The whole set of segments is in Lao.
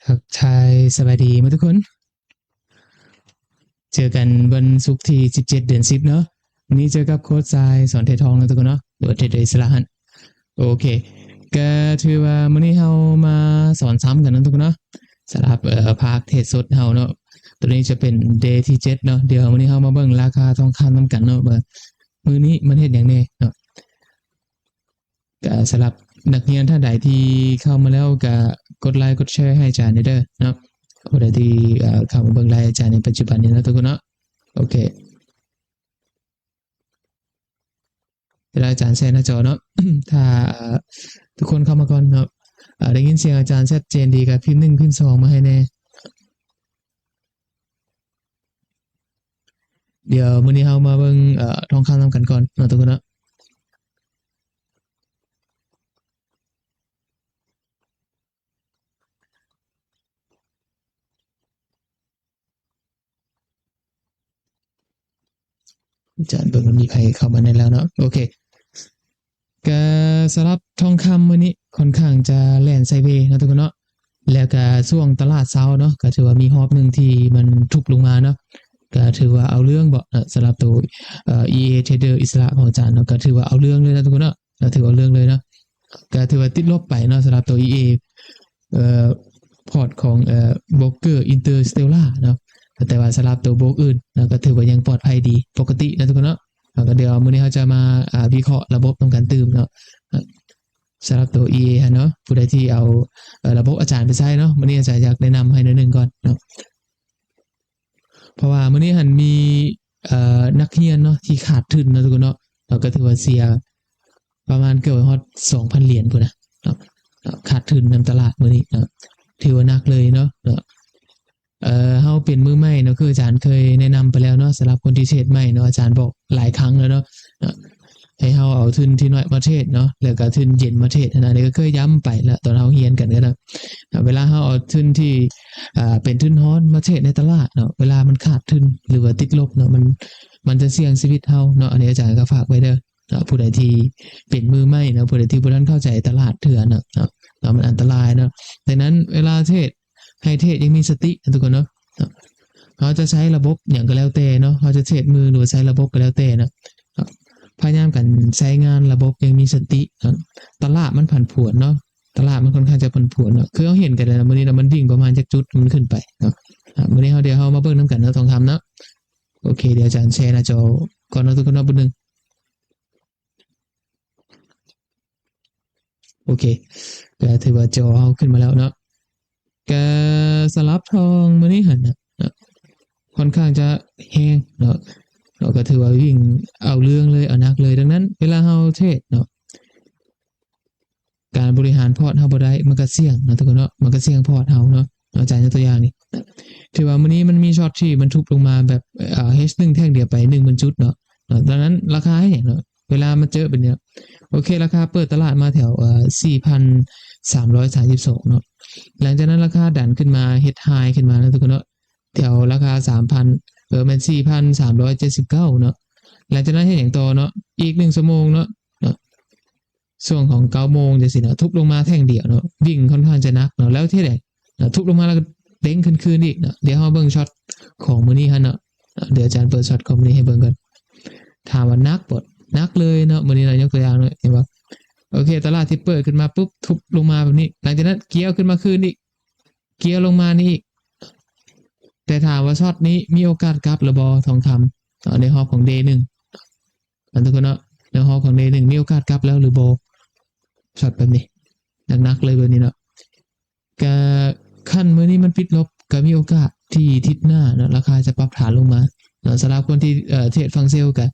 ທັກທາຍສະບາຍດີໝົດທຸກຄົນ. ເຈີກັນວັນສຸກທີສິບເຈັດ ເດືອນສິບເນາະ. ມື້ນີ້ເຈີກັບໂຄດຊາຍ ສອນເທດທອງເນາະທຸກຄົນເນາະ ຫຼືວ່າເທຣດເດີອິດສະຫຼະຫັ້ນ. ໂອເຄ ກະຖືວ່າມື້ນີ້ເຮົາມາສອນຊ້ຳກັນເນາະທຸກຄົນເນາະ ສຳລັບ ເອີ ພາກເທຣດສົດເຮົາເນາະ. ໂຕນີ້ຈະເປັນເດທີເຈັດເນາະ. ດຽວມື້ນີ້ເຮົາມາເບິ່ງລາຄາທອງຄຳນຳກັນເນາະ ວ່າມື້ນີ້ມັນເຮັດຫຍັງແດ່ເນາະ. ກະສຳລັບນັກຮຽນທ່ານໃດທີ່ເຂົ້າມາແລ້ວ ກະກົດໄລກົດແຊໃຫ້ອາຈານແດ່ເດີເນາະ. ຜູ້ໃດທີ່ ເອີ ເຂົ້າມາເບິ່ງໄລອາຈານໃນປັດຈຸບັນນີ້ເນາະທຸກຄົນເນາະ. ໂອເຄ ເວລາອາຈານແຊໜ້າຈໍເນາະ ຖ້າ ເອີ ທຸກຄົນເຂົ້າມາກ່ອນເນາະ ເອີ ໄດ້ຍິນສຽງອາຈານຊັດເຈນດີ ກະພິມໜຶ່ງພິມສອງມາໃຫ້ແດ່. ດຽວມື້ນີ້ເຮົາມາເບິ່ງ ເອີ ທອງຄຳນຳກັນກ່ອນເນາະທຸກຄົນເນາະ. ອາຈານເບິ່ງວ່າມີໃຜເຂົ້າມາແດ່ແລ້ວເນາະ. ໂອເຄ ກະສຳລັບທອງຄຳມື້ນີ້ຂ້ອນຂ້າງຈະແລ່ນໄຊເວເນາະທຸກຄົນເນາະ. ແລ້ວກະຊ່ວງຕະຫຼາດເຊົ້າເນາະ ກະຖືວ່າມີຮອບໜຶ່ງທີ່ມັນທຸບລົງມາເນາະ ກະຖືວ່າເອົາເລື່ອງບໍເນາະ. ສຳລັບໂຕ ເອີ ອີເອ ເທຣດເດີອິດສະຫຼະຂອງອາຈານເນາະ ກະຖືວ່າເອົາເລື່ອງເລີຍເນາະທຸກຄົນເນາະ. ກະຖືວ່າເອົາເລື່ອງເລີຍເນາະ ກະຖືວ່າຕິດລົບໄປເນາະ ສຳລັບໂຕ ອີເອ ເອີ ພອດຂອງ ເອີ ໂບຣກເກີອິນເຕີສະເຕລລາເນາະ. ແຕ່ວ່າສຳລັບໂຕໂບຣກອື່ນເນາະ ກະຖືວ່າຍັງປອດໄພດີປົກກະຕິເນາະທຸກຄົນເນາະ. ແລ້ວກະດຽວມື້ນີ້ເຮົາຈະມາ ອາ ວິເຄາະລະບົບນຳກັນຕື່ມເນາະ ສຳລັບໂຕ ອີເອ ຫັ້ນເນາະ. ຜູ້ໃດທີ່ເອົາ ເອີ ລະບົບອາຈານໄປໃຊ້ເນາະ ມື້ນີ້ອາຈານຢາກແນະນຳໃຫ້ໜ້ອຍໜຶ່ງກ່ອນເນາະ. ເພາະວ່າມື້ນີ້ຫັ້ນມີ ເອີ ນັກຮຽນເນາະທີ່ຂາດທຶນເນາະທຸກຄົນເນາະ. ເຮົາກະຖືວ່າເສຍປະມານເກືອບຮອດສອງພັນຫຼຽນພຸ້ນນະເນາະ ຂາດທຶນນຳຕະຫຼາດມື້ນີ້ເນາະ ຖືວ່າໜັກເລີຍເນາະ. ເອີ ເຮົາເປັນມືໃໝ່ເນາະ ຄືອາຈານເຄີຍແນະນຳໄປແລ້ວເນາະ ສຳລັບຄົນທີ່ເທຣດໃໝ່ເນາະ ອາຈານບອກຫຼາຍຄັ້ງແລ້ວເນາະ ໃຫ້ເຮົາເອົາທຶນທີ່ນ້ອຍມາເທຣດເນາະ ແລ້ວກະທຶນເຢັນມາເທຣດຫັ້ນນະ. ນີ້ກະເຄີຍຢ້ຳໄປແລ້ວຕອນເຮົາຮຽນກັນຫັ້ນນະ. ເວລາເຮົາເອົາທຶນທີ່ ເປັນທຶນຮ້ອນມາເທຣດໃນຕະຫຼາດເນາະ ເວລາມັນຂາດທຶນ ຫຼືວ່າຕິດລົບເນາະ ມັນ ມັນຈະສ່ຽງຊີວິດເຮົາເນາະ. ອັນນີ້ອາຈານກະຝາກໄວ້ເດີເນາະ ຜູ້ໃດທີ່ເປັນມືໃໝ່ເນາະ ຜູ້ໃດທີ່ບໍ່ທັນເຂົ້າໃຈຕະຫຼາດເທື່ອເນາະ ເນາະ ມັນອັນຕະລາຍເນາະ. ດັ່ງນັ້ນເວລາເທຣດ ໃຫ້ເທຣດຢ່າງມີສະຕິນະທຸກຄົນເນາະ. ເຮົາຈະໃຊ້ລະບົບຫຍັງກະແລ້ວແຕ່ເນາະ ເຮົາຈະເທຣດມື ຫຼືວ່າໃຊ້ລະບົບກະແລ້ວແຕ່ເນາະ ພະຍາຍາມກັນໃຊ້ງານລະບົບຢ່າງມີສະຕິເນາະ. ຕະຫຼາດມັນຜັນຜວນເນາະ ຕະຫຼາດມັນຂ້ອນຂ້າງຈະຜັນຜວນເນາະ. ຄືເຮົາເຫັນກັນແລ້ວ ມື້ນີ້ນະ ມັນວິ່ງປະມານຈັກຈຸດ ມັນຂຶ້ນໄປເນາະ. ມື້ນີ້ເຮົາ ດຽວເຮົາມາເບິ່ງນຳກັນເນາະ ທອງຄຳເນາະ. ໂອເຄ ດຽວອາຈານແຊໜ້າຈໍກ່ອນເນາະທຸກຄົນເນາະ ບຶດໜຶ່ງ. ໂອເຄ ກະຖືວ່າຈໍເຮົາຂຶ້ນມາແລ້ວເນາະ. ກະສຳລັບທອງມື້ນີ້ຫັ້ນນະ ເນາະ ຂ້ອນຂ້າງຈະແຮງເນາະ ເນາະ ກະຖືວ່າວິ່ງເອົາເລື່ອງເລີຍ ເອົາໜັກເລີຍ. ດັ່ງນັ້ນເວລາເຮົາເທຣດເນາະ ການບໍລິຫານພອດເຮົາບໍ່ໄດ້ ມັນກະສ່ຽງເນາະທຸກຄົນເນາະ ມັນກະສ່ຽງພອດເຮົາເນາະ. ອາຈານຍົກຕົວຢ່າງນີ້ ຖືວ່າມື້ນີ້ມັນມີຊັອດທີ່ມັນທຸບລົງມາແບບ ເອີ ເຮັດໜຶ່ງແທ່ງດຽວໄປໜຶ່ງໝື່ນຈຸດເນາະ. ເນາະ ດັ່ງນັ້ນລາຄາເຮັດຫຍັງເນາະ ເວລາມັນເຈີແບບນີ້ເນາະ. ໂອເຄ ລາຄາເປີດຕະຫຼາດມາແຖວ ເອີ ສີ່ພັນສາມຮ້ອຍສາມສິບສອງເນາະ. ຫຼັງຈາກນັ້ນລາຄາດັນຂຶ້ນມາ ເຮັດໄຮຂຶ້ນມາເນາະທຸກຄົນເນາະ ແຖວລາຄາສາມພັນ ເອີ ແມ່ນສີ່ພັນສາມຮ້ອຍເຈັດສິບເກົ້າເນາະ. ຫຼັງຈາກນັ້ນເຮັດຫຍັງຕໍ່ເນາະ ອີກໜຶ່ງຊົ່ວໂມງເນາະ ເນາະ ຊ່ວງຂອງເກົ້າໂມງຈັ່ງຊີ້ເນາະ ທຸບລົງມາແທ່ງດຽວເນາະ ວິ່ງຂ້ອນຂ້າງຈະໜັກເນາະ. ແລ້ວເຮັດໃດເນາະ ທຸບລົງມາແລ້ວກະເດ້ງຂຶ້ນຄືນອີກເນາະ. ດຽວເຮົາເບິ່ງຊັອດຂອງມື້ນີ້ຫັ້ນເນາະ ດຽວອາຈານເປີດຊັອດຂອງມື້ນີ້ໃຫ້ເບິ່ງກ່ອນ. ຖາມວ່າໜັກບໍ່? ໜັກເລີຍເນາະ ມື້ນີ້ເນາະ. ຍົກຕົວຢ່າງເນາະ ເຫັນບໍ່? ໂອເຄ ຕະຫຼາດທີ່ເປີດຂຶ້ນມາປຸບ ທຸບລົງມາແບບນີ້ ຫຼັງຈາກນັ້ນກ່ຽວຂຶ້ນມາຄືນອີກ ກ່ຽວລົງມານີ້ອີກ. ແຕ່ຖາມວ່າຊັອດນີ້ມີໂອກາດກັບຫຼືບໍ່ ທອງຄຳ ເນາະ ໃນຮອບຂອງເດໜຶ່ງ ເນາະ ທຸກຄົນເນາະ ໃນຮອບຂອງເດໜຶ່ງ ມີໂອກາດກັບແລ້ວຫຼືບໍ່? ຊັອດແບບນີ້ ໜັກໆເລີຍແບບນີ້ເນາະ. ກະຄັນມື້ນີ້ມັນປິດລົບ ກະມີໂອກາດທີ່ທິດໜ້າເນາະ ລາຄາຈະປັບຖານລົງມາເນາະ. ສຳລັບຄົນທີ່ ເອີ ເທຣດຝັ່ງເຊວກະ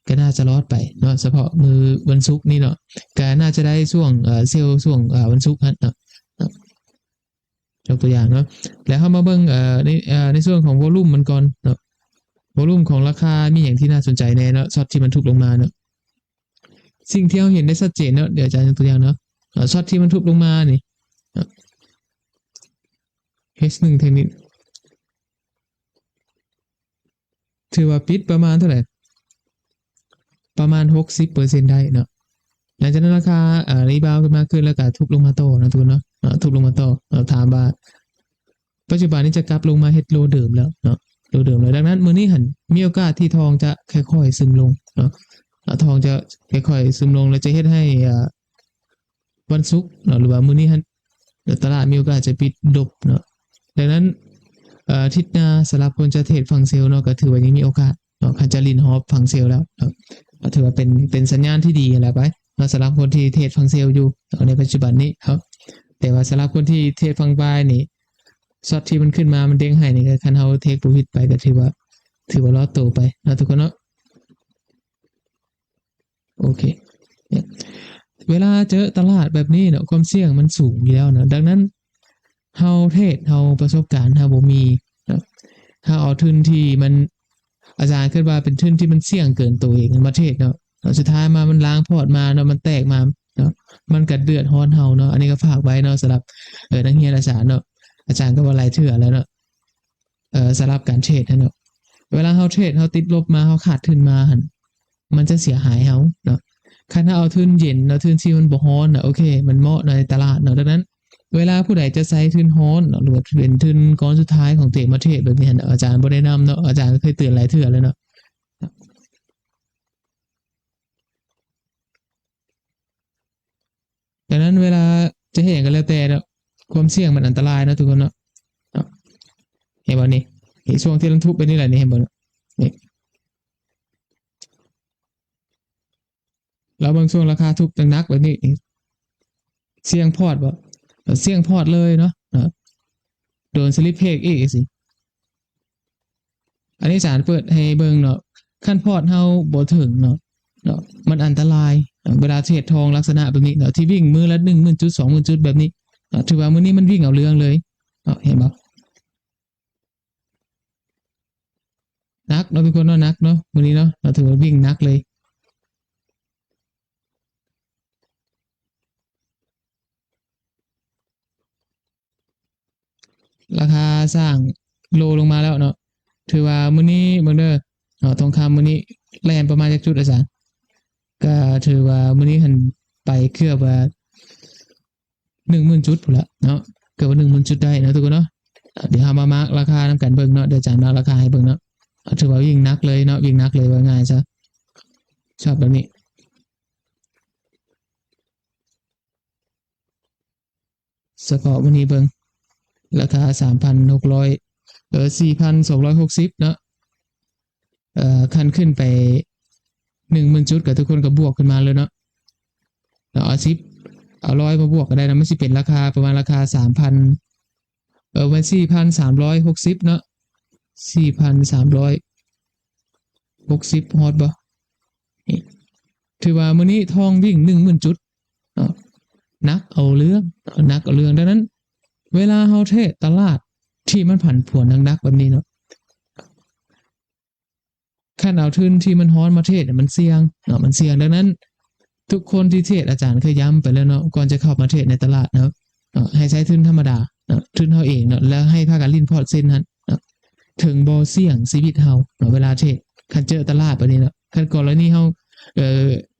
ກະໜ້າຈະລອດໄປເນາະ ສະເພາະມື້ວັນສຸກນີ້ເນາະ ກະໜ້າຈະໄດ້ຊ່ວງ ເອີ ເຊວຊ່ວງ ເອີ ວັນສຸກຫັ້ນເນາະ ເນາະ. ຍົກຕົວຢ່າງເນາະ ແລ້ວເຮົາມາເບິ່ງ ເອີ ໃນ ເອີ ໃນສ່ວນຂອງວໍລຸ່ມມັນກ່ອນເນາະ. ວໍລຸ່ມຂອງລາຄາມີຫຍັງທີ່ໜ້າສົນໃຈແດ່ເນາະ ຊັອດທີ່ມັນທຸບລົງມາເນາະ. ສິ່ງທີ່ເຮົາເຫັນໄດ້ຊັດເຈນເນາະ ດຽວອາຈານຍົກຕົວຢ່າງເນາະ ເອີ ຊັອດທີ່ມັນທຸບລົງມານີ້ ເນາະ ເຮັດໜຶ່ງເທັກນິກ ຖືວ່າປິດປະມານເທົ່າໃດ? ປະມານຫົກສິບເປີເຊັນໄດ້ເນາະ. ຫຼັງຈາກນັ້ນລາຄາ ເອີ ຣີບາວຂຶ້ນມາຄືນ ແລ້ວກະທຸບລົງມາຕໍ່ເນາະ ທຸກຄົນເນາະ ເນາະ ທຸບລົງມາຕໍ່ເນາະ. ຖາມວ່າ ປັດຈຸບັນນີ້ຈະກັບລົງມາເຮັດໂລເດີມແລ້ວເນາະ ໂລເດີມແລ້ວ. ດັ່ງນັ້ນ ມື້ນີ້ຫັ້ນມີໂອກາດທີ່ທອງຈະຄ່ອຍໆຊຶມລົງເນາະ ອາ ທອງຈະຄ່ອຍໆຊຶມລົງ ແລະ ຈະເຮັດໃຫ້ ອາ ວັນສຸກເນາະ ຫຼືວ່າມື້ນີ້ຫັ້ນ ຕະຫຼາດມີໂອກາດຈະປິດດົບເນາະ. ດັ່ງນັ້ນ ອາ ທິດໜ້າສຳລັບຄົນຈະເທຣດຝັ່ງເຊວເນາະ ກໍຖືວ່າຍັງມີໂອກາດເນາະ ຄັນຈະຫຼິ້ນຮອບຝັ່ງເຊວແລ້ວເນາະ ກໍຖືວ່າເປັນ ເປັນສັນຍານທີ່ດີຫັ້ນແຫຼະໄປເນາະ ສຳລັບຄົນທີ່ເທຣດຝັ່ງເຊວຢູ່ເນາະ ໃນປັດຈຸບັນນີ້ເນາະ. ແຕ່ວ່າສຳລັບຄົນທີ່ເທຣດຝັ່ງບາຍນີ້ ຊັອດທີ່ມັນຂຶ້ນມາມັນເດ້ງໃຫ້ນີ້ ຄັນເຮົາເທກໂປຣຟິດໄປກໍຖືວ່າ ຖືວ່າລອດໂຕໄປເນາະທຸກຄົນເນາະ. ໂອເຄ ເວລາເຈີຕະຫຼາດແບບນີ້ເນາະ ຄວາມສ່ຽງມັນສູງຢູ່ແລ້ວເນາະ. ດັ່ງນັ້ນ ເຮົາເທຣດ ເຮົາປະສົບການເຮົາບໍ່ມີເນາະ ເຮົາເອົາທຶນທີ່ມັນ ອາຈານຄິດວ່າເປັນທຶນທີ່ມັນສ່ຽງເກີນໂຕເອງມາເທຣດເນາະ ແລ້ວສຸດທ້າຍມາມັນລ້າງພອດມາເນາະ ມັນແຕກມາເນາະ ມັນກະເດືອດຮ້ອນເຮົາເນາະ. ນັກຮຽນອາຈານເນາະ ອາຈານກໍເວົ້າຫຼາຍເທື່ອແລ້ວເນາະ ເອີ ສຳລັບການເທຣດຫັ້ນເນາະ ເວລາເຮົາເທຣດ ເຮົາຕິດລົບມາ ເຮົາຂາດທຶນມາຫັ້ນ ມັນຈະເສຍຫາຍເຮົາເນາະ. ຄັນເຮົາເອົາທຶນເຢັນເນາະ ທຶນທີ່ມັນບໍ່ຮ້ອນນະ ໂອເຄ ມັນເໝາະໃນຕະຫຼາດເນາະ. ດັ່ງນັ້ນ ເວລາຜູ້ໃດຈະໃຊ້ທຶນຮ້ອນເນາະ ຫຼືວ່າເປັນທຶນກ້ອນສຸດທ້າຍຂອງຕົວເອງມາເທຣດແບບນີ້ຫັ້ນ ອາຈານບໍ່ແນະນຳເນາະ ອາຈານເຄີຍເຕືອນຫຼາຍເທື່ອແລ້ວເນາະ. ດັ່ງນັ້ນເວລາຈະເຮັດຫຍັງກໍແລ້ວແຕ່ເນາະ ຄວາມສ່ຽງມັນອັນຕະລາຍເນາະທຸກຄົນເນາະ. ເຫັນບໍ່ນີ້ ນີ້ຊ່ວງທີ່ມັນທຸບໄປນີ້ແຫຼະນີ້ ເຫັນບໍ່ນີ້ ລະເບິ່ງຊ່ວງລາຄາທຸບໜັກໆແບບນີ້ ສ່ຽງພອດບໍ່ ສ່ຽງພອດເລີຍເນາະ ໂດນສະລິບເບຣກອີກຈັ່ງຊີ້. ອັນນີ້ອາຈານເປີດໃຫ້ເບິ່ງເນາະ ຄັນພອດເຮົາບໍ່ເຖິງເນາະ ເນາະ ມັນອັນຕະລາຍ ເວລາເທຣດທອງລັກສະນະແບບນີ້ເນາະ ທີ່ວິ່ງມື້ລະໜຶ່ງໝື່ນຈຸດ ສອງໝື່ນຈຸດແບບນີ້ເນາະ ຖືວ່າມື້ນີ້ມັນວິ່ງເອົາເລື່ອງເລີຍເນາະ ເຫັນບໍ່ ໜັກເນາະທຸກຄົນເນາະ ໜັກເນາະ ມື້ນີ້ເນາະ ເຮົາຖືວ່າວິ່ງໜັກເລີຍ. ລາຄາສ້າງໂລລົງມາແລ້ວເນາະ ຖືວ່າມື້ນີ້ເບິ່ງເດີເນາະ ທອງຄຳມື້ນີ້ແລ່ນປະມານຈັກຈຸດອາຈານ ກະຖືວ່າມື້ນີ້ຫັ້ນໄປເກືອບວ່າ ໜຶ່ງໝື່ນຈຸດພຸ້ນລະເນາະ ເກືອບວ່າໜຶ່ງໝື່ນຈຸດໄດ້ເນາະທຸກຄົນເນາະ. ດຽວເຮົາມາມາກລາຄານຳກັນເບິ່ງເນາະ ດຽວອາຈານມາກລາຄາໃຫ້ເບິ່ງເນາະ ຖືວ່າວິ່ງໜັກເລີຍເນາະ ວິ່ງໜັກເລີຍ ເວົ້າງ່າຍຊະ ຊອບແບບນີ້. ສະເພາະມື້ນີ້ເບິ່ງ ລາຄາສາມພັນຫົກຮ້ອຍ ເອີ ສີ່ພັນສອງຮ້ອຍຫົກສິບເນາະ ເອີ ຄັນຂຶ້ນໄປໜຶ່ງໝື່ນຈຸດ ກໍທຸກຄົນກໍບວກຂຶ້ນມາເລີຍເນາະ ເອົາສິບ ເອົາຮ້ອຍມາບວກກໍໄດ້ນະ ມັນຊິເປັນລາຄາປະມານລາຄາສາມພັນ ເອີ ແມ່ນສີ່ພັນສາມຮ້ອຍຫົກສິບເນາະ ສີ່ພັນສາມຮ້ອຍຫົກສິບຮອດບໍ່? ນີ້ ຖືວ່າມື້ນີ້ທອງວິ່ງໜຶ່ງໝື່ນຈຸດເນາະ ໜັກເອົາເລື່ອງ ໜັກເອົາເລື່ອງ. ດັ່ງນັ້ນ ເວລາເຮົາເທຣດຕະຫຼາດທີ່ມັນຜັນຜວນໜັກໆແບບນີ້ເນາະ ຄັນເອົາທຶນທີ່ມັນຮ້ອນມາເທຣດ ມັນສ່ຽງເນາະ ມັນສ່ຽງ. ດັ່ງນັ້ນ ທຸກຄົນທີ່ເທຣດ ອາຈານເຄີຍຢ້ຳໄປແລ້ວເນາະ ກ່ອນຈະເຂົ້າມາເທຣດໃນຕະຫຼາດເນາະ ເນາະ ໃຫ້ໃຊ້ທຶນທຳມະດາເນາະ ທຶນເຮົາເອງເນາະ ແລ້ວໃຫ້ພາກັນຫຼິ້ນພອດເສັ້ນຫັ້ນເນາະ ເຖິງບໍ່ສ່ຽງຊີວິດເຮົາເນາະ ເວລາເທຣດ ຄັນເຈີຕະຫຼາດແບບນີ້ເນາະ. ຄັນກໍລະນີເຮົາ ເອີ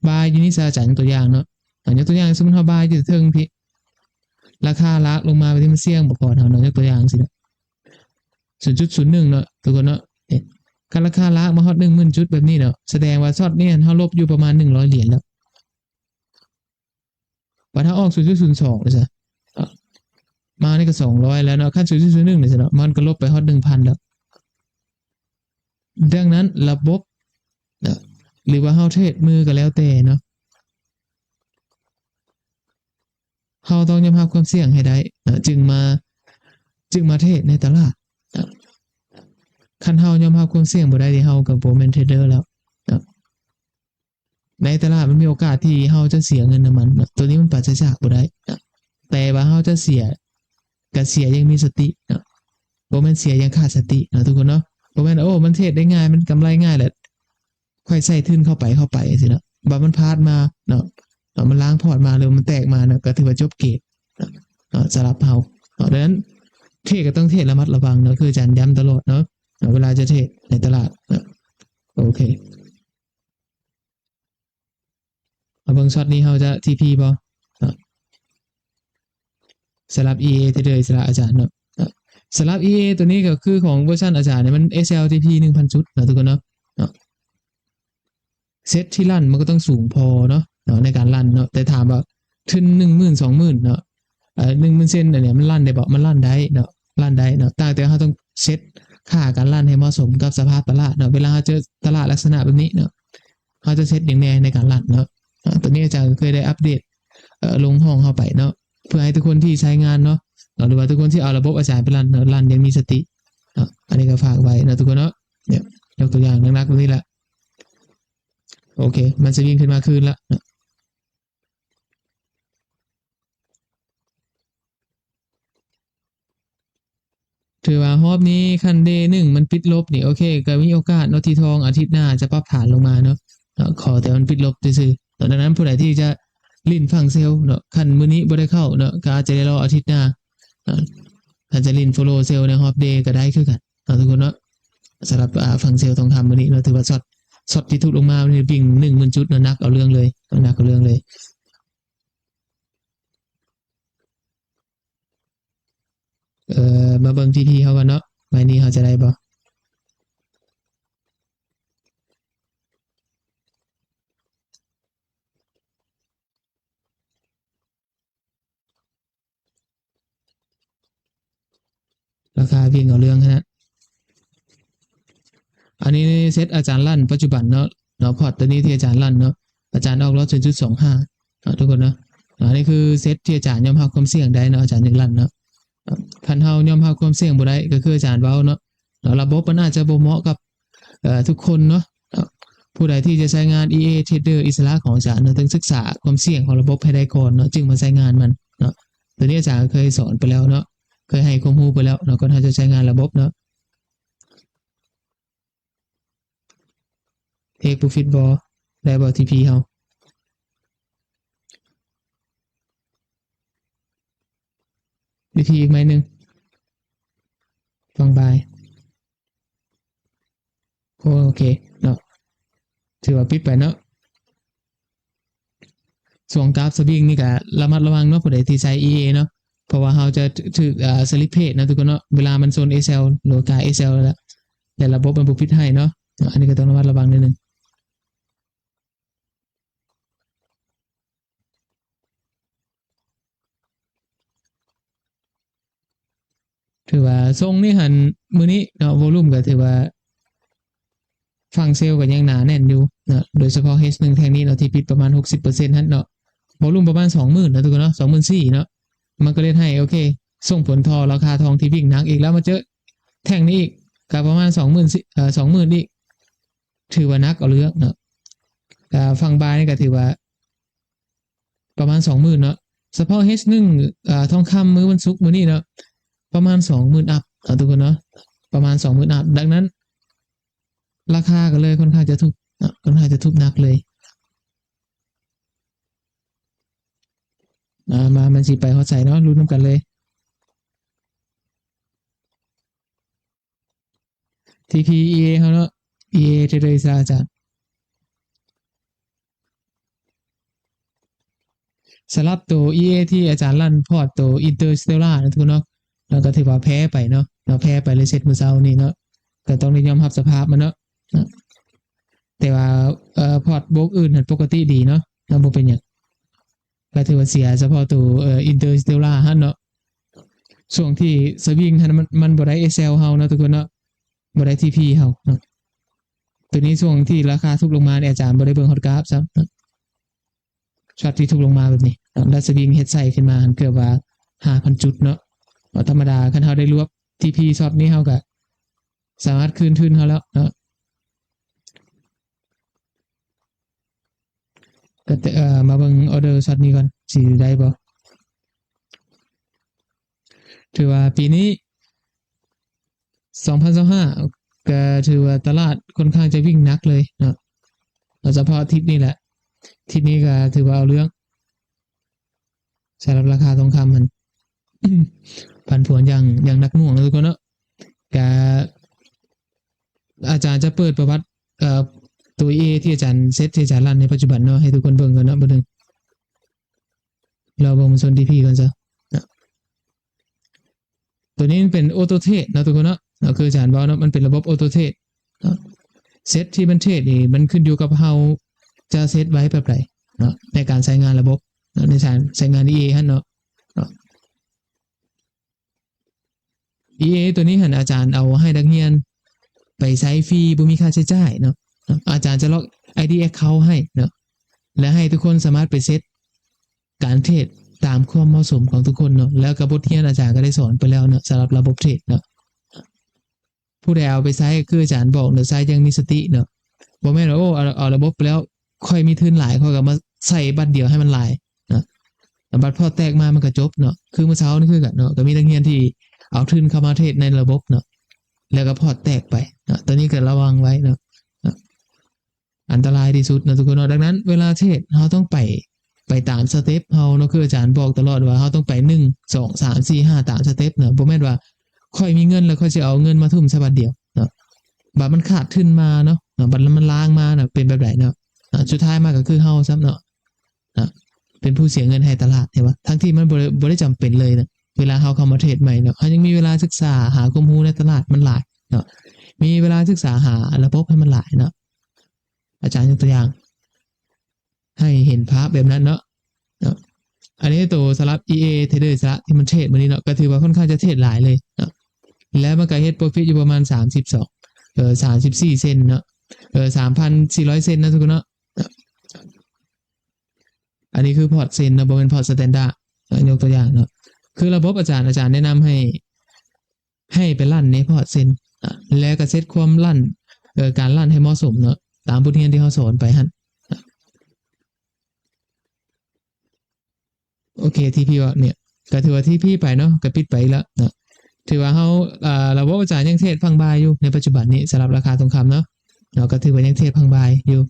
ບາຍຢູ່ນີ້ຊະ ອາຈານຍົກຕົວຢ່າງເນາະ ເອົາ ຍົກຕົວຢ່າງ ສົມມຸດເຮົາບາຍຢູ່ເທິງພີ້ ລາຄາລາກລົງມາແບບນີ້ ມັນສ່ຽງບໍ່ພໍເຮົາເນາະ ຍົກຕົວຢ່າງຊີ້ເນາະ ສູນຈຸດສູນໜຶ່ງເນາະ ທຸກຄົນເນາະ. ຄັນລາຄາລາກມາຮອດໜຶ່ງໝື່ນຈຸດແບບນີ້ເນາະ ສະແດງວ່າຊັອດນີ້ເຮົາລົບຢູ່ປະມານໜຶ່ງຮ້ອຍຫຼຽນແລ້ວ. ບັດເຮົາອອກສູນຈຸດສູນສອງເລີຍຊະ ມານີ້ກໍສອງຮ້ອຍແລ້ວເນາະ ຄັນສູນຈຸດສູນໜຶ່ງເລີຍຊະເນາະ ມັນກໍລົບໄປຮອດໜຶ່ງພັນແລ້ວ. ດັ່ງນັ້ນລະບົບເນາະ ຫຼືວ່າເຮົາເທຣດມືກໍແລ້ວແຕ່ເນາະ ເຮົາຕ້ອງຍອມຮັບຄວາມສ່ຽງໃຫ້ໄດ້ເນາະ ຈຶ່ງມາ ຈຶ່ງມາເທຣດໃນຕະຫຼາດເນາະ. ຄັນເຮົາຍອມຮັບຄວາມສ່ຽງບໍ່ໄດ້ນີ້ ເຮົາກໍບໍ່ແມ່ນເທຣດເດີແລ້ວເນາະ. ໃນຕະຫຼາດມັນມີໂອກາດທີ່ເຮົາຈະເສຍເງິນນຳມັນເນາະ ໂຕນີ້ມັນປາສຈາກບໍ່ໄດ້ເນາະ ແຕ່ວ່າເຮົາຈະເສຍ ກະເສຍຢ່າງມີສະຕິເນາະ ບໍ່ແມ່ນເສຍຢ່າງຂາດສະຕິເນາະ ທຸກຄົນເນາະ. ບໍ່ແມ່ນ ໂອ້ ມັນເທຣດໄດ້ງ່າຍ ມັນກຳໄລງ່າຍ ແລ້ວຄ່ອຍໃສ່ທຶນເຂົ້າໄປ ເຂົ້າໄປຈັ່ງຊີ້ເນາະ ບາດມັນພາດມາເນາະ ເນາະ ມັນລ້າງພອດມາ ຫຼືມັນແຕກມາເນາະ ກໍຖືວ່າຈົບເກມເນາະ ສຳລັບເຮົາເນາະ. ດັ່ງນັ້ນ ເທຣດກໍຕ້ອງເທຣດລະມັດລະວັງເນາະ ຄືອາຈານຢ້ຳຕະຫຼອດເນາະ ເວລາຈະເທຣດໃນຕະຫຼາດເນາະ. ໂອເຄ ມາເບິ່ງຊັອດນີ້ ເຮົາຈະທີພີບໍ່ເນາະ ສຳລັບອີເອເທຣດເດີ ອິດສະຫຼະອາຈານເນາະ. ສຳລັບ ອີເອ ຕົວນີ້ກໍຄືຂອງເວີຊັນອາຈານນີ້ ມັນ ເອສແອລ ທີພີ ໜຶ່ງພັນຈຸດເນາະ ທຸກຄົນເນາະ ເນາະ ເຊັດທີ່ລັນມັນກໍຕ້ອງສູງພໍເນາະ ເນາະ ໃນການລັນເນາະ ແຕ່ຖາມວ່າທຶນໜຶ່ງໝື່ນ ສອງໝື່ນເນາະ ເອີ ໜຶ່ງໝື່ນເຊັນ ອັນເນີ້ຍມັນລັນໄດ້ບໍ່? ມັນລັນໄດ້ເນາະ ລັນໄດ້ເນາະ ຕ່າງແຕ່ເຮົາຕ້ອງເຊັດຄ່າການລັນໃຫ້ເໝາະສົມກັບສະພາບຕະຫຼາດເນາະ ເວລາເຮົາເຈີຕະຫຼາດລັກສະນະແບບນີ້ເນາະ ເຮົາຈະເຊັດຫຍັງແດ່ໃນການລັນເນາະ ອາ ຕົວນີ້ອາຈານກໍເຄີຍໄດ້ອັບເດດ ເອີ ລົງຫ້ອງເຮົາໄປເນາະ ເພື່ອໃຫ້ທຸກຄົນທີ່ໃຊ້ງານເນາະ ເນາະ ຫຼືວ່າທຸກຄົນທີ່ເອົາລະບົບອາຈານໄປລັນເນາະ ລັນຢ່າງມີສະຕິເນາະ ອັນນີ້ກໍຝາກໄວ້ເນາະ ທຸກຄົນເນາະ ເນຍ ຍົກຕົວຢ່າງໜັກໆແບບນີ້ລະ ໂອເຄ ມັນຈະຍິງຂຶ້ນມາຄືນລະເນາະ ຖືວ່າຮອບນີ້ຄັນເດໜຶ່ງມັນປິດລົບນີ້ ໂອເຄ ກໍມີໂອກາດເນາະ ທີ່ທອງອາທິດໜ້າຈະປັບຖານລົງມາເນາະ ເນາະ ຂໍແຕ່ມັນປິດລົບຊື່ໆເນາະ ດັ່ງນັ້ນຜູ້ໃດທີ່ຈະຫຼິ້ນຝັ່ງເຊວເນາະ ຄັນມື້ນີ້ບໍ່ໄດ້ເຂົ້າເນາະ ກໍອາດຈະໄດ້ລໍອາທິດໜ້າເນາະ ອາດຈະຫຼິ້ນໂຟໂລເຊວໃນຮອບເດກໍໄດ້ຄືກັນເນາະ ທຸກຄົນເນາະ ສຳລັບ ອາ ຝັ່ງເຊວທອງຄຳມື້ນີ້ເນາະ ຖືວ່າຊັອດ ຊັອດທີ່ທຸບລົງມານີ້ວິ່ງໜຶ່ງໝື່ນຈຸດເນາະ ໜັກເອົາເລື່ອງເລີຍ ໜັກເອົາເລື່ອງເລີຍ. ເອີ ມາເບິ່ງທີພີເຮົາກ່ອນເນາະ ໄມ້ນີ້ເຮົາຈະໄດ້ບໍ່? ລາຄາວິ່ງເອົາເລື່ອງຂະໜາດ ອັນນີ້ເຊັດອາຈານລັນປັດຈຸບັນເນາະ ເນາະ ພອດຕົວນີ້ທີ່ອາຈານລັນເນາະ ອາຈານອອກລອດ ສູນຈຸດສອງຫ້າ ເນາະ ທຸກຄົນເນາະ ອັນນີ້ຄືເຊັດທີ່ອາຈານຍອມຮັບຄວາມສ່ຽງໄດ້ເນາະ ອາຈານຍັງລັນເນາະ ຄັນເຮົາຍອມຮັບຄວາມສ່ຽງບໍ່ໄດ້ ກໍຄືອາຈານເວົ້າເນາະ ເນາະ ລະບົບມັນອາດຈະບໍ່ເໝາະກັບ ເອີ ທຸກຄົນເນາະ ເນາະ ຜູ້ໃດທີ່ຈະໃຊ້ງານ ອີເອ ເທຣດເດີ ອິດສະຫຼະຂອງອາຈານເນາະ ຕ້ອງສຶກສາຄວາມສ່ຽງຂອງລະບົບໃຫ້ໄດ້ກ່ອນເນາະ ຈຶ່ງມາໃຊ້ງານມັນເນາະ ຕົວນີ້ອາຈານເຄີຍສອນໄປແລ້ວເນາະ ເຄີຍໃຫ້ຄວາມຮູ້ໄປແລ້ວເນາະ ກ່ອນເຮົາຈະໃຊ້ງານລະບົບເນາະ. ເທກໂປຣຟິດບໍ່? ໄດ້ບໍ່ ທີພີເຮົາ? ວິທີອີກໄມ້ໜຶ່ງ ຟັງບາຍ ໂອເຄເນາະ ຖືວ່າປິດໄປເນາະ. ຊ່ວງກາບສະວິງນີ້ກະລະມັດລະວັງເນາະ ຜູ້ໃດທີ່ໃຊ້ ອີເອ ເນາະ ເພາະວ່າເຮົາຈະຖືກ ອາ ສະລິບເທຣດເນາະ ທຸກຄົນເນາະ ເວລາມັນຊົນ ເອແຊວ ຫຼືວ່າກາ ເອແຊວ ແລ້ວ ແຕ່ລະບົບມັນບໍ່ປິດໃຫ້ເນາະ ອັນນີ້ກໍຕ້ອງລະມັດລະວັງໜ້ອຍໜຶ່ງ. ຖືວ່າຊົງນີ້ຫັ້ນ ມື້ນີ້ເນາະ ໂວລຸ່ມກໍຖືວ່າຝັ່ງເຊວກໍຍັງໜາແໜ້ນຢູ່ເນາະ ໂດຍສະເພາະ ເຮດໜຶ່ງ ແທ່ງນີ້ເນາະ ທີ່ປິດປະມານຫົກສິບເປີເຊັນຫັ້ນເນາະ ໂວລຸ່ມປະມານສອງໝື່ນເນາະ ທຸກຄົນເນາະ ສອງໝື່ນສີ່ເນາະ ມັນກໍເຮັດໃຫ້ ໂອເຄ ສົ່ງຜົນຕໍ່ລາຄາທອງທີ່ວິ່ງໜັກອີກ ແລ້ວມາເຈີແທ່ງນີ້ອີກ ກໍປະມານສອງໝື່ນ ເອີ ສອງໝື່ນອີກ ຖືວ່າໜັກເອົາເລື່ອງເນາະ ກະຝັ່ງບາຍນີ້ກໍຖືວ່າ ປະມານສອງໝື່ນເນາະ ສະເພາະ ເຮດໜຶ່ງ ອາ ທອງຄຳມື້ວັນສຸກມື້ນີ້ເນາະ ປະມານສອງໝື່ນອັບເນາະ ທຸກຄົນເນາະ ປະມານສອງໝື່ນອັບ ດັ່ງນັ້ນ ລາຄາກໍເລີຍຄ່ອນຂ້າງຈະທຸບເນາະ ຄ່ອນຂ້າງຈະທຸບໜັກເລີຍ ອາ ມາ ມັນຊິໄປຮອດໃສເນາະ ລຸ້ນນຳກັນເລີຍ. ທີພີ ອີເອ ເຮົາເນາະ ອີເອ ເທຣດເດີ ອິດສະຫຼະ ອາຈານ ສຳລັບໂຕ ອີເອ ທີ່ອາຈານລັນພອດໂຕ ອິນເຕີສະເຕລລາ ເນາະ ທຸກຄົນເນາະ ແລ້ວກໍຖືວ່າແພ້ໄປເນາະ ເນາະ ແພ້ໄປເລີຍ ເຊັດມື້ເຊົ້ານີ້ເນາະ ກໍຕ້ອງໄດ້ຍອມຮັບສະພາບມັນເນາະ ເນາະ ແຕ່ວ່າ ເອີ ພອດໂບກອື່ນຫັ້ນປົກກະຕິດີເນາະ ເນາະ ບໍ່ເປັນຫຍັງ. ກໍຖືວ່າເສຍສະເພາະໂຕ ເອີ ອິນເຕີສະເຕລລາຫັ້ນເນາະ ຊ່ວງທີ່ສະວິງຫັ້ນ ມັນ ມັນບໍ່ໄດ້ ເອແຊວ ເຮົາເນາະ ທຸກຄົນເນາະ ບໍ່ໄດ້ ທີພີ ເຮົາເນາະ ໂຕນີ້ຊ່ວງທີ່ລາຄາທຸບລົງມານີ້ ອາຈານບໍ່ໄດ້ເບິ່ງຮອດກາບຊ້ຳເນາະ ຊັອດທີ່ທຸບລົງມາແບບນີ້ເນາະ ແລ້ວສະວິງເຮັດໃສ່ຂຶ້ນມາຫັ້ນ ເກືອບວ່າຫ້າພັນຈຸດເນາະ ເນາະ ທຳມະດາຄັນເຮົາໄດ້ລວບ ທີພີ ຊັອດນີ້ ເຮົາກໍສາມາດຄືນທຶນເຮົາແລ້ວເນາະ. ກໍ ເອີ ມາເບິ່ງອໍເດີຊັອດນີ້ກ່ອນ ຊິໄດ້ບໍ່? ຖືວ່າປີນີ້ ສອງພັນຊາວຫ້າ ກໍຖືວ່າຕະຫຼາດຄ່ອນຂ້າງຈະວິ່ງໜັກເລີຍເນາະ ໂດຍສະເພາະທິດນີ້ແຫຼະ ທິດນີ້ກໍຖືວ່າເອົາເລື່ອງ ສຳລັບລາຄາທອງຄຳຫັ້ນ ຜັນຜວນຢ່າງ ຢ່າງໜັກໜ່ວງເນາະ ທຸກຄົນເນາະ. ກະອາຈານຈະເປີດປະຫວັດ ເອີ ໂຕເອ ທີ່ອາຈານເຊັດ ທີ່ອາຈານລັນໃນປັດຈຸບັນເນາະ ໃຫ້ທຸກຄົນເບິ່ງກ່ອນເນາະ ບາດໜຶ່ງ ລອເບິ່ງມັນຊົນ ທີພີ ກ່ອນຊະເນາະ. ຕົວນີ້ມັນເປັນ Auto Trade ເນາະທຸກຄົນເນາະ ເນາະ ຄືອາຈານເວົ້າເນາະ ມັນເປັນລະບົບ Auto Trade ເນາະ. ເຊັດທີ່ມັນເທຣດນີ້ ມັນຂຶ້ນຢູ່ກັບເຮົາຈະເຊັດໄວ້ແບບໃດເນາະ ໃນການໃຊ້ງານລະບົບເນາະ ໃນການໃຊ້ງານ EA ຫັ້ນເນາະ ເນາະ. EA ຕົວນີ້ຫັ້ນ ອາຈານເອົາໃຫ້ນັກຮຽນໄປໃຊ້ຟຣີ ບໍ່ມີຄ່າໃຊ້ຈ່າຍເນາະ ເນາະ. ອາຈານຈະລັອກ ID Account ໃຫ້ເນາະ ແລະ ໃຫ້ທຸກຄົນສາມາດໄປເຊັດການເທຣດຕາມຄວາມເໝາະສົມຂອງທຸກຄົນເນາະ. ແລ້ວກໍບົດຮຽນອາຈານກໍໄດ້ສອນໄປແລ້ວເນາະ ສຳລັບລະບົບເທຣດເນາະ. ຜູ້ໃດເອົາໄປໃຊ້ຄືອາຈານບອກເນາະ ໃຊ້ຢ່າງມີສະຕິເນາະ. ບໍ່ແມ່ນວ່າ ໂອ້ ເອົາ ເອົາລະບົບໄປແລ້ວ ຂ້ອຍມີທຶນຫຼາຍ ຂ້ອຍກໍມາໃສ່ບັດດຽວໃຫ້ມັນຫຼາຍເນາະ ບັດພອດແຕກມາມັນກໍຈົບເນາະ. ຄືມື້ເຊົ້ານີ້ຄືກັນເນາະ ກໍມີນັກຮຽນທີ່ເອົາທຶນເຂົ້າມາເທຣດໃນລະບົບເນາະ ແລ້ວກໍພອດແຕກໄປເນາະ. ຕົວນີ້ກໍລະວັງໄວ້ເນາະ ເນາະ ອັນຕະລາຍທີ່ສຸດເນາະທຸກຄົນເນາະ. ດັ່ງນັ້ນເວລາເທຣດເຮົາຕ້ອງໄປ ໄປຕາມສະເຕັບເຮົາເນາະ ຄືອາຈານບອກຕະຫຼອດວ່າເຮົາຕ້ອງໄປ ໜຶ່ງ ສອງ ສາມ ສີ່ ຫ້າ ຕາມສະເຕັບເນາະ. ບໍ່ແມ່ນວ່າຂ້ອຍມີເງິນແລ້ວຂ້ອຍຊິເອົາເງິນມາທຸ່ມໃສ່ບາດດຽວເນາະ ບາດມັນຂາດທຶນມາເນາະ ເນາະ ບາດມັນລ້າງມານະ ເປັນແບບໃດເນາະ. ເນາະ ສຸດທ້າຍມາກໍຄືເຮົາຊ້ຳເນາະ ເນາະ ເປັນຜູ້ເສຍເງິນໃຫ້ຕະຫຼາດ ເຫັນບໍ່? ທັງທີ່ມັນບໍ່ໄດ້ ບໍ່ໄດ້ຈຳເປັນເລີຍນະ. ເວລາເຮົາເຂົ້າມາເທຣດໃໝ່ເນາະ ເຮົາຍັງມີເວລາສຶກສາຫາຄວາມຮູ້ໃນຕະຫຼາດມັນຫຼາຍເນາະ ມີເວລາສຶກສາຫາລະບົບໃຫ້ມັນຫຼາຍເນາະ. ອາຈານຍົກຕົວຢ່າງໃຫ້ເຫັນພາບແບບນັ້ນເນາະ ເນາະ. ອັນນີ້ໂຕສຳລັບ EA Trader ສະທີ່ມັນເທຣດມື້ນີ້ເນາະ ກໍຖືວ່າຄ່ອນຂ້າງຈະເທຣດຫຼາຍເລີຍເນາະ ແລ້ວມັນກໍເຮັດ profit ຢູ່ປະມານສາມສິບສອງ ເອີ ສາມສິບສີ່ເຊັນເນາະ ເອີ ສາມພັນສີ່ຮ້ອຍເຊັນເນາະທຸກຄົນເນາະ. ອັນນີ້ຄືພອດເຊັນເນາະ ບໍ່ແມ່ນພອດ standard ເນາະ ຍົກຕົວຢ່າງເນາະ ຄືລະບົບອາຈານ ອາຈານແນະນຳໃຫ້ ໃຫ້ໄປລັນໃນພອດເຊັນ ອາ ແລ້ວກໍເຊັດຄວາມລັນ ເອີ ການລັນໃຫ້ເໝາະສົມເນາະ ຕາມບົດຮຽນທີ່ເຮົາສອນໄປຫັ້ນ. ໂອເຄ TP ອອກເນຍ ກໍຖືວ່າ TP ໄປເນາະ ກໍປິດໄປອີກແລ້ວເນາະ. ຖືວ່າເຮົາ ອາ ລະບົບອາຈານຍັງເທຣດຝັ່ງບາຍຢູ່ໃນປັດຈຸບັນນີ້ ສຳລັບລາຄາທອງຄຳເນາະ ເນາະ ກໍຖືວ່າຍັງເທຣດຝັ່ງບາຍຢູ່.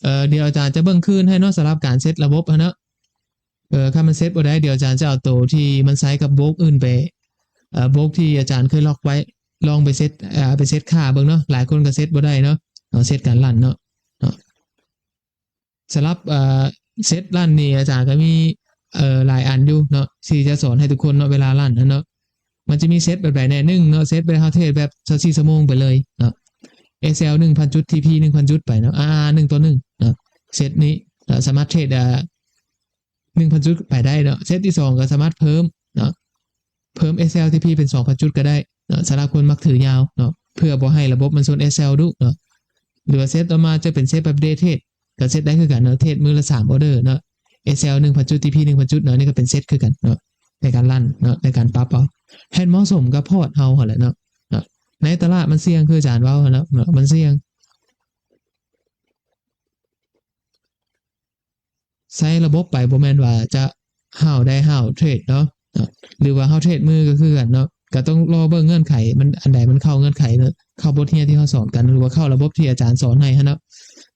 ເອີ ດຽວອາຈານຈະເບິ່ງຄືນໃຫ້ເນາະ ສຳລັບການເຊັດລະບົບຫັ້ນເນາະ. ເອີ ຄັນມັນເຊັດບໍ່ໄດ້ ດຽວອາຈານຈະເອົາໂຕທີ່ມັນໃຊ້ກັບໂບຣກອື່ນໄປ ເອີ ໂບຣກທີ່ອາຈານເຄີຍລັອກໄວ້ ລອງໄປເຊັດ ເອີ ໄປເຊັດຄ່າເບິ່ງເນາະ. ຫຼາຍຄົນກໍເຊັດບໍ່ໄດ້ເນາະ ເນາະ ເຊັດການລັນເນາະ ເນາະ. ສຳລັບ ເອີ ເຊັດລັນນີ້ ອາຈານກໍມີ ເອີ ຫຼາຍອັນຢູ່ເນາະ ທີ່ຈະສອນໃຫ້ທຸກຄົນເນາະ ເວລາລັນຫັ້ນເນາະ. ມັນຈະມີເຊັດແບບໃດແດ່? ໜຶ່ງເນາະ ເຊັດແບບເຮົາເທຣດແບບຊາວສີ່ຊົ່ວໂມງໄປເລີຍເນາະ SL ໜຶ່ງພັນຈຸດ TP ໜຶ່ງພັນຈຸດໄປເນາະ RR ໜຶງຕໍ່ໜຶ່ງເນາະ. ເຊັດນີ້ ເອີ ສາມາດເທຣດ ເອີ ໜຶ່ງພັນຈຸດໄປໄດ້ເນາະ. ເຊັດທີສອງກໍສາມາດເພີ່ມເນາະ ເພີ່ມ SL TP ເປັນສອງພັນຈຸດກໍໄດ້ເນາະ ສຳລັບຄົນມັກຖືຍາວເນາະ ເພື່ອບໍ່ໃຫ້ລະບົບມັນຊົນ SL ດຸເນາະ. ຫຼືວ່າເຊັດຕໍ່ມາຈະເປັນເຊັດແບບ day trade ກໍເຊັດໄດ້ຄືກັນເນາະ ເທຣດມື້ລະສາມ order ເນາະ SL ໜຶ່ງພັນຈຸດ TP ໜຶ່ງພັນຈຸດເນາະ. ນີ້ກໍເປັນເຊັດຄືກັນເນາະ ໃນການລັນເນາະ ໃນການປັບເອົາ ໃຫ້ເໝາະສົມກັບພອດເຮົາຫັ້ນແຫຼະເນາະ ເນາະ. ໃນຕະຫຼາດມັນສ່ຽງ ຄືອາຈານເວົ້າຫັ້ນແຫຼະເນາະ ມັນສ່ຽງ. ໃຊ້ລະບົບໄປ ບໍ່ແມ່ນວ່າຈະຫ້າວໄດ້ຫ້າວເທຣດເນາະ ເນາະ ຫຼືວ່າເຮົາເທຣດມືກໍຄືກັນເນາະ. ກໍຕ້ອງລໍເບິ່ງເງື່ອນໄຂ ມັນ ອັນໃດມັນເຂົ້າເງື່ອນໄຂເນາະ ເຂົ້າບົດຮຽນທີ່ເຮົາສອນກັນ ຫຼືວ່າເຂົ້າລະບົບທີ່ອາຈານສອນໃຫ້ຫັ້ນເນາະ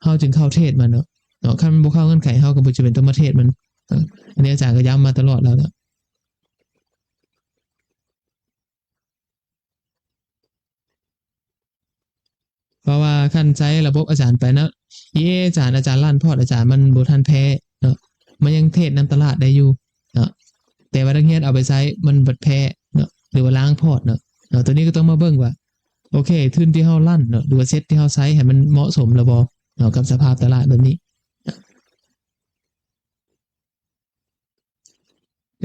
ເຮົາຈຶ່ງເຂົ້າເທຣດມັນເນາະ ເນາະ. ຄັນມັນບໍ່ເຂົ້າເງື່ອນໄຂ ເຮົາກໍບໍ່ຈຳເປັນຕ້ອງມາເທຣດມັນເນາະ. ອັນນີ້ອາຈານກໍຢ້ຳມາຕະຫຼອດແລ້ວເນາະ. ເພາະວ່າຄັນໃຊ້ລະບົບອາຈານໄປເນາະ EA ອາຈານ ອາຈານລັນພອດ ອາຈານມັນບໍ່ທັນແພ້ເນາະ ມັນຍັງເທຣດນຳຕະຫຼາດໄດ້ຢູ່ເນາະ. ແຕ່ວ່ານັກຮຽນເອົາໄປໃຊ້ມັນບັດແພ້ເນາະ ຫຼືວ່າລ້າງພອດເນາະ ເນາະ. ຕົວນີ້ກໍຕ້ອງມາເບິ່ງວ່າ ໂອເຄ ທຶນທີ່ເຮົາລັນເນາະ ຫຼືວ່າເຊັດທີ່ເຮົາໃຊ້ ໃຫ້ມັນເໝາະສົມແລ້ວບໍ່ເນາະ ກັບສະພາບຕະຫຼາດແບບນີ້. ດ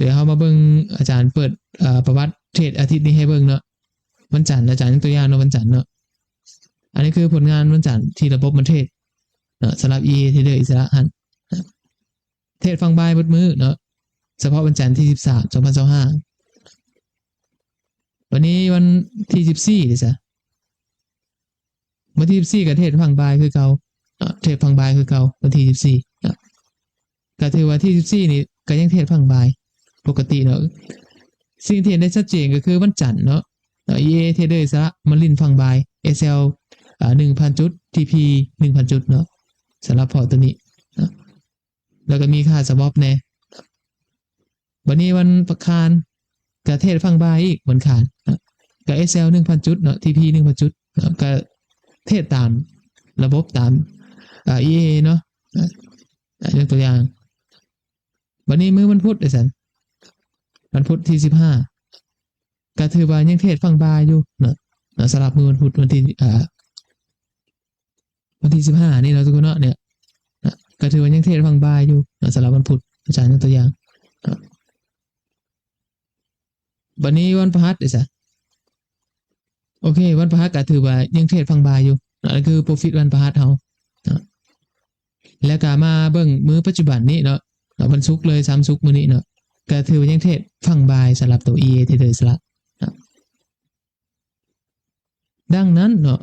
ຽວເຮົາມາເບິ່ງ ອາຈານເປີດ ເອີ ປະຫວັດເທຣດອາທິດນີ້ໃຫ້ເບິ່ງເນາະ. ວັນຈັນ ອາຈານຍົກຕົວຢ່າງເນາະ ວັນຈັນເນາະ. ອັນນີ້ຄືຜົນງານວັນຈັນທີ່ລະບົບມັນເທຣດເນາະ ສຳລັບ EA Trader ອິດສະຫຼະຫັ້ນ ເທຣດຝັ່ງບາຍເບິດມື້ເນາະ ສະເພາະວັນຈັນທີສິບສາມ ສອງພັນຊາວຫ້າ. ວັນນີ້ວັນທີສິບສີ່ເດ້ຊະ ວັນທີສິບສີ່ກໍເທຣດຝັ່ງບາຍຄືເກົ່າເນາະ ເທຣດຝັ່ງບາຍຄືເກົ່າ ວັນທີສິບສີ່ເນາະ. ກໍຖືວ່າທີສິບສີ່ນີ້ກໍຍັງເທຣດຝັ່ງບາຍປົກກະຕິເນາະ. ສິ່ງທີ່ເຫັນໄດ້ຊັດເຈນກໍຄືວັນຈັນເນາະ ເນາະ EA Trader ອິດສະຫຼະມາຫຼິ້ນຝັ່ງບາຍ SL ອາ ໜຶ່ງພັນຈຸດ TP ໜຶ່ງພັນຈຸດເນາະ ສຳລັບພອດຕົວນີ້ເນາະ. ແລ້ວກໍມີຄ່າ swap ແດ່. ບັດນີ້ວັນອັງຄານກໍເທຣດຝັ່ງບາຍອີກ ວັນອັງຄານເນາະ ກໍ SL ໜຶ່ງພັນຈຸດເນາະ TP ໜຶ່ງພັນຈຸດເນາະ ກໍ ເທຣດຕາມລະບົບ ຕາມ ເອີ ອີເອ ເນາະ. ອາ ຍົກຕົວຢ່າງ ບັດນີ້ມື້ວັນພຸດໄດ້ຊັ້ນ ວັນພຸດທີສິບຫ້າ ກໍຖືວ່າຍັງເທຣດຝັ່ງບາຍຢູ່ເນາະ ເນາະ ສຳລັບມື້ວັນພຸດ ວັນທີ ເອີ ວັນທີສິບຫ້ານີ້ເນາະທຸກຄົນເນາະ ເນຍ ນະ ກໍຖືວ່າຍັງເທຣດຝັ່ງບາຍຢູ່ເນາະ ສຳລັບວັນພຸດ ອາຈານຍົກຕົວຢ່າງເນາະ. ບັດນີ້ວັນພະຫັດເດຊະ ໂອເຄ ວັນພະຫັດກໍຖືວ່າຍັງເທຣດຝັ່ງບາຍຢູ່ເນາະ ອັນນັ້ນຄືໂປຣຟິດວັນພະຫັດເຮົາເນາະ. ແລ້ວກໍມາເບິ່ງມື້ປັດຈຸບັນນີ້ເນາະ ເນາະ ວັນສຸກເລີຍ ຊາມສຸກມື້ນີ້ເນາະ ກໍຖືວ່າຍັງເທຣດຝັ່ງບາຍສຳລັບໂຕ ອີເອ ເທຣດເດີອິດສະຫຼະເນາະ. ດັ່ງນັ້ນເນາະ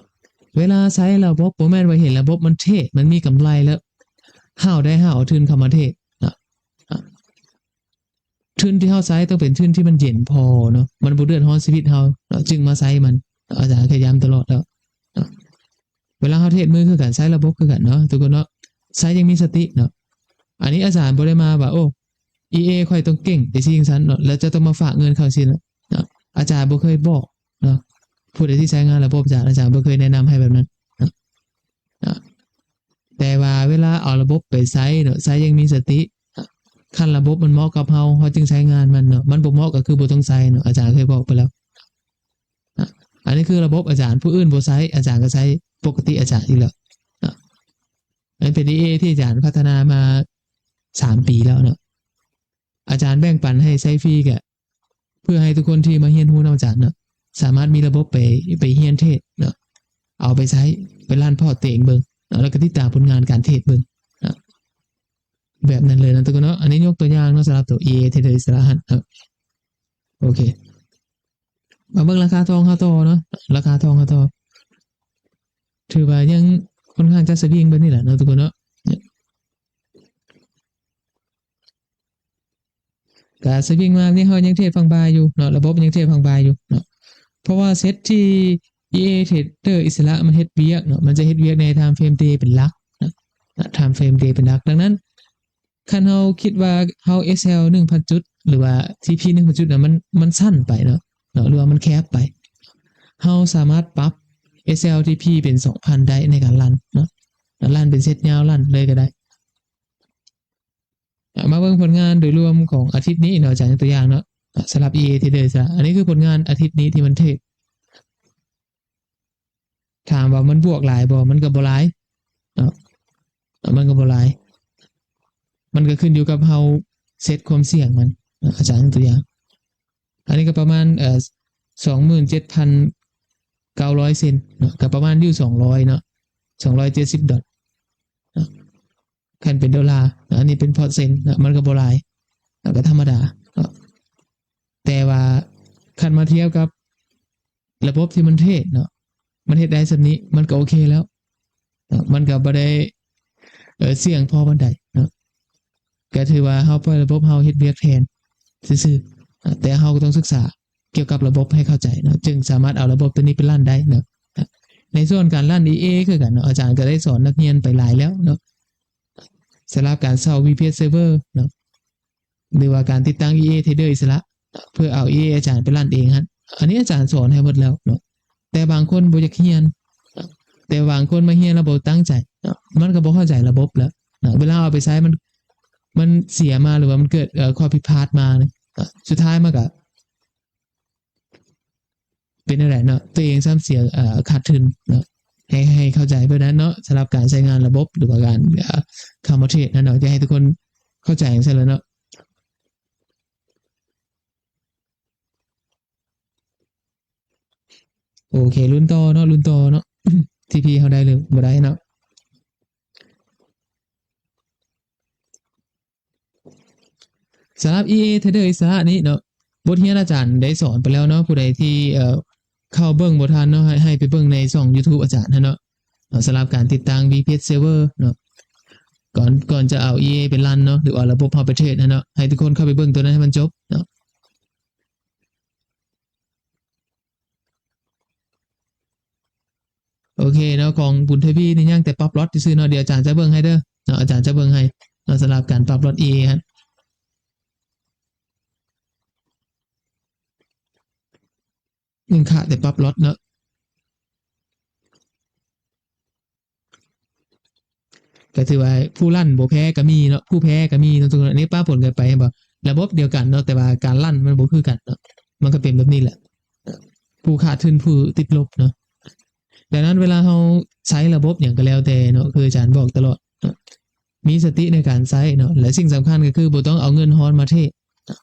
ເວລາໃຊ້ລະບົບ ບໍ່ແມ່ນວ່າເຫັນລະບົບມັນເທ ມັນມີກຳໄລແລ້ວ ຫ້າວໄດ້ຫ້າວເອົາທຶນເຂົ້າມາເທເນາະ. ທຶນທີ່ເຮົາໃຊ້ຕ້ອງເປັນທຶນທີ່ມັນເຢັນພໍເນາະ ມັນບໍ່ເດືອດຮ້ອນຊີວິດເຮົາເນາະ ຈຶ່ງມາໃຊ້ມັນເນາະ. ອາຈານພະຍາຍາມຕະຫຼອດແລ້ວເນາະ ເວລາເຮົາເທຣດມືຄືກັນ ໃຊ້ລະບົບຄືກັນເນາະທຸກຄົນເນາະ ໃຊ້ຢ່າງມີສະຕິເນາະ. ອັນນີ້ອາຈານບໍ່ໄດ້ມາວ່າ ໂອ້ ອີເອ ຂ້ອຍຕ້ອງເກັ່ງ ຈັ່ງຊີ້ຈັ່ງຊັ້ນເນາະ ແລ້ວເຈົ້າຕ້ອງມາຝາກເງິນເຂົາຊີ້ເນາະ ອາຈານບໍ່ເຄີຍບອກເນາະ. ຜູ້ໃດທີ່ໃຊ້ງານລະບົບອາຈານ ອາຈານບໍ່ເຄີຍແນະນຳໃຫ້ແບບນັ້ນເນາະ ເນາະ. ແຕ່ວ່າເວລາເອົາລະບົບໄປໃຊ້ເນາະ ໃຊ້ຢ່າງມີສະຕິ ຄັນລະບົບມັນເໝາະກັບເຮົາ ເຮົາຈຶ່ງໃຊ້ງານມັນເນາະ ມັນບໍ່ເໝາະກໍຄືບໍ່ຕ້ອງໃຊ້ເນາະ ອາຈານເຄີຍບອກໄປແລ້ວ. ອາ ອັນນີ້ຄືລະບົບອາຈານ ຜູ້ອື່ນບໍ່ໃຊ້ ອາຈານກໍໃຊ້ປົກກະຕິອາຈານຢູ່ແລ້ວເນາະ. ອັນນີ້ເປັນ ເອໄອ ທີ່ອາຈານພັດທະນາມາສາມປີແລ້ວເນາະ ອາຈານແບ່ງປັນໃຫ້ໃຊ້ຟຣີ ກະເພື່ອໃຫ້ທຸກຄົນທີ່ມາຮຽນຮູ້ນຳອາຈານເນາະ ສາມາດມີລະບົບໄປ ໄປຮຽນເທຣດເນາະ ເອົາໄປໃຊ້ ໄປລັນພອດຕົວເອງເບິ່ງເນາະ ແລ້ວກໍຕິດຕາມຜົນງານການເທຣດເບິ່ງເນາະ ແບບນັ້ນເລີຍເນາະທຸກຄົນເນາະ. ອັນນີ້ຍົກຕົວຢ່າງເນາະ ສຳລັບໂຕ ເອໄອ ເທຣດເດີອິດສະຫຼະຫັ້ນເນາະ. ໂອເຄ ມາເບິ່ງລາຄາທອງເຮົາຕໍ່ເນາະ ລາຄາທອງເຮົາຕໍ່ ຖືວ່າຍັງຄ່ອນຂ້າງຈະສະວິງແບບນີ້ແຫຼະເນາະທຸກຄົນເນາະ. ກະສະວິງມານີ້ ເຮົາຍັງເທຣດຝັ່ງບາຍຢູ່ເນາະ ລະບົບຍັງເທຣດຝັ່ງບາຍຢູ່ເນາະ ເພາະວ່າເຊັດທີ່ ເອໄອ ເທຣດເດີອິດສະຫຼະ ມັນເຮັດວຽກເນາະ ມັນຈະເຮັດວຽກໃນ time frame day ເປັນຫຼັກເນາະ time frame day ເປັນຫຼັກ. ດັ່ງນັ້ນ ຄັນເຮົາຄິດວ່າເຮົາ ເອສແອລ ໜຶ່ງພັນຈຸດ ຫຼືວ່າ ທີພີ ໜຶ່ງພັນຈຸດນະ ມັນ ມັນສັ້ນໄປເນາະ ເນາະ ຫຼືວ່າມັນແຄບໄປ ເຮົາສາມາດປັບ ເອສແອລ ທີພີ ເປັນສອງພັນໄດ້ໃນການລັນເນາະ ລັນເປັນເຊັດຍາວ ລັນເລີຍກໍໄດ້. ອາ ມາເບິ່ງຜົນງານໂດຍລວມຂອງອາທິດນີ້ເນາະ ອາຈານຍົກຕົວຢ່າງເນາະ ອາ ສຳລັບ ເອໄອ ເທຣດເດີອິດສະຫຼະ ອັນນີ້ຄືຜົນງານອາທິດນີ້ທີ່ມັນເທຣດ. ຖາມວ່າມັນບວກຫຼາຍບໍ່? ມັນກໍບໍ່ຫຼາຍເນາະ ມັນກໍບໍ່ຫຼາຍ ມັນກໍຂຶ້ນຢູ່ກັບເຮົາເຊັດຄວາມສ່ຽງມັນເນາະ ອາຈານຍົກຕົວຢ່າງ ອັນນີ້ກໍປະມານ ເອີ ສອງໝື່ນເຈັດພັນເກົ້າຮ້ອຍເຊັນເນາະ ກໍປະມານຢູ່ສອງຮ້ອຍເນາະ ສອງຮ້ອຍເຈັດສິບດອນເນາະ. ຄັນເປັນໂດລາ ອັນນີ້ເປັນເປີເຊັນເນາະ ມັນກໍບໍ່ຫຼາຍ ກໍທຳມະດາເນາະ. ແຕ່ວ່າຄັນມາທຽບກັບລະບົບທີ່ມັນເທຣດເນາະ ມັນເຮັດໄດ້ສ່ຳນີ້ ມັນກໍໂອເຄແລ້ວເນາະ ມັນກໍບໍ່ໄດ້ ເອີ ສ່ຽງພໍປານໃດເນາະ ກໍຖືວ່າເຮົາປ່ອຍລະບົບເຮົາເຮັດວຽກແທນຊື່ໆ ແຕ່ເຮົາກໍຕ້ອງສຶກສາ ກ່ຽວກັບລະບົບໃຫ້ເຂົ້າໃຈເນາະ ຈຶ່ງສາມາດເອົາລະບົບຕົວນີ້ໄປລັນໄດ້ເນາະ. ໃນສ່ວນການລັນ ເອໄອ ຄືກັນເນາະ ອາຈານກໍໄດ້ສອນນັກຮຽນໄປຫຼາຍແລ້ວເນາະ ສຳລັບການເຊົ່າ ວີພີເອັສ ເຊີເວີເນາະ ຫຼືວ່າການຕິດຕັ້ງ ເອໄອ ເທຣດເດີອິດສະຫຼະ ເພື່ອເອົາ ເອໄອ ອາຈານໄປລັນເອງຫັ້ນ ອັນນີ້ອາຈານສອນໃຫ້ໝົດແລ້ວເນາະ. ແຕ່ບາງຄົນບໍ່ຢາກຮຽນ ແຕ່ບາງຄົນມາຮຽນແລ້ວບໍ່ຕັ້ງໃຈເນາະ ມັນກໍບໍ່ເຂົ້າໃຈລະບົບແລ້ວເນາະ ເວລາເອົາໄປໃຊ້ມັນ ມັນເສຍມາ ຫຼືວ່າມັນເກີດ ເອີ ຂໍ້ຜິດພາດມາເນາະ ສຸດທ້າຍມັນກໍ ເປັນແນວໃດເນາະ ຕົວເອງຊ້ຳເສຍ ເອີ ຂາດທຶນເນາະ. ໃຫ້ ໃຫ້ເຂົ້າໃຈເພິ່ນນັ້ນເນາະ ສຳລັບການໃຊ້ງານລະບົບ ຫຼືວ່າການ ເອີ ເຂົ້າມາເທຣດນັ້ນເນາະ ຢາກໃຫ້ທຸກຄົນເຂົ້າໃຈຈັ່ງຊັ້ນແຫຼະເນາະ. ໂອເຄ ລຸ້ນຕໍ່ເນາະ ລຸ້ນຕໍ່ເນາະ ທີພີເຮົາໄດ້ຫຼືບໍ່ໄດ້ເນາະ. ສຳລັບ ເອໄອ ເທຣດເດີອິດສະຫຼະນີ້ເນາະ ບົດຮຽນອາຈານໄດ້ສອນໄປແລ້ວເນາະ ຜູ້ໃດທີ່ ເອີ ເຂົ້າເບິ່ງບໍ່ທັນເນາະ ໃຫ້ ໃຫ້ໄປເບິ່ງໃນຊ່ອງ YouTube ອາຈານຫັ້ນເນາະ ສຳລັບການຕິດຕັ້ງ ວີພີເອັສ ເຊີເວີເນາະ ກ່ອນ ກ່ອນຈະເອົາ ເອໄອ ໄປລັນເນາະ ຫຼືວ່າລະບົບເຮົາໄປເທຣດຫັ້ນເນາະ ໃຫ້ທຸກຄົນເຂົ້າໄປເບິ່ງຕົວນັ້ນໃຫ້ມັນຈົບເນາະ. ໂອເຄເນາະ ຂອງບຸນທະວີນີ້ຍັງແຕ່ປັບລັອດຊື່ໆເນາະ ດຽວອາຈານຈະເບິ່ງໃຫ້ເດີເນາະ ອາຈານຈະເບິ່ງໃຫ້ເນາະ ສຳລັບການປັບລັອດ ເອໄອ ຫັ້ນ ຍັງຂາດແຕ່ປັບລັອດເນາະ. ກໍຖືວ່າຜູ້ລັ້ນບໍ່ແພ້ກໍມີເນາະ ຜູ້ແພ້ກໍມີເນາະ ທຸກຄົນ. ອັນນີ້ປະປົນກັນໄປ ເຫັນບໍ່? ລະບົບດຽວກັນເນາະ ແຕ່ວ່າການລັ້ນມັນບໍ່ຄືກັນເນາະ ມັນກໍເປັນແບບນີ້ແຫຼະ ຜູ້ຂາດທຶນຜູ້ຕິດລົບເນາະ. ດັ່ງນັ້ນເວລາເຮົາໃຊ້ລະບົບຫຍັງກໍແລ້ວແຕ່ເນາະ ຄືອາຈານບອກຕະຫຼອດເນາະ ມີສະຕິໃນການໃຊ້ເນາະ ແລະ ສິ່ງສຳຄັນກໍຄືບໍ່ຕ້ອງເອົາເງິນຮ້ອນມາເທຣດ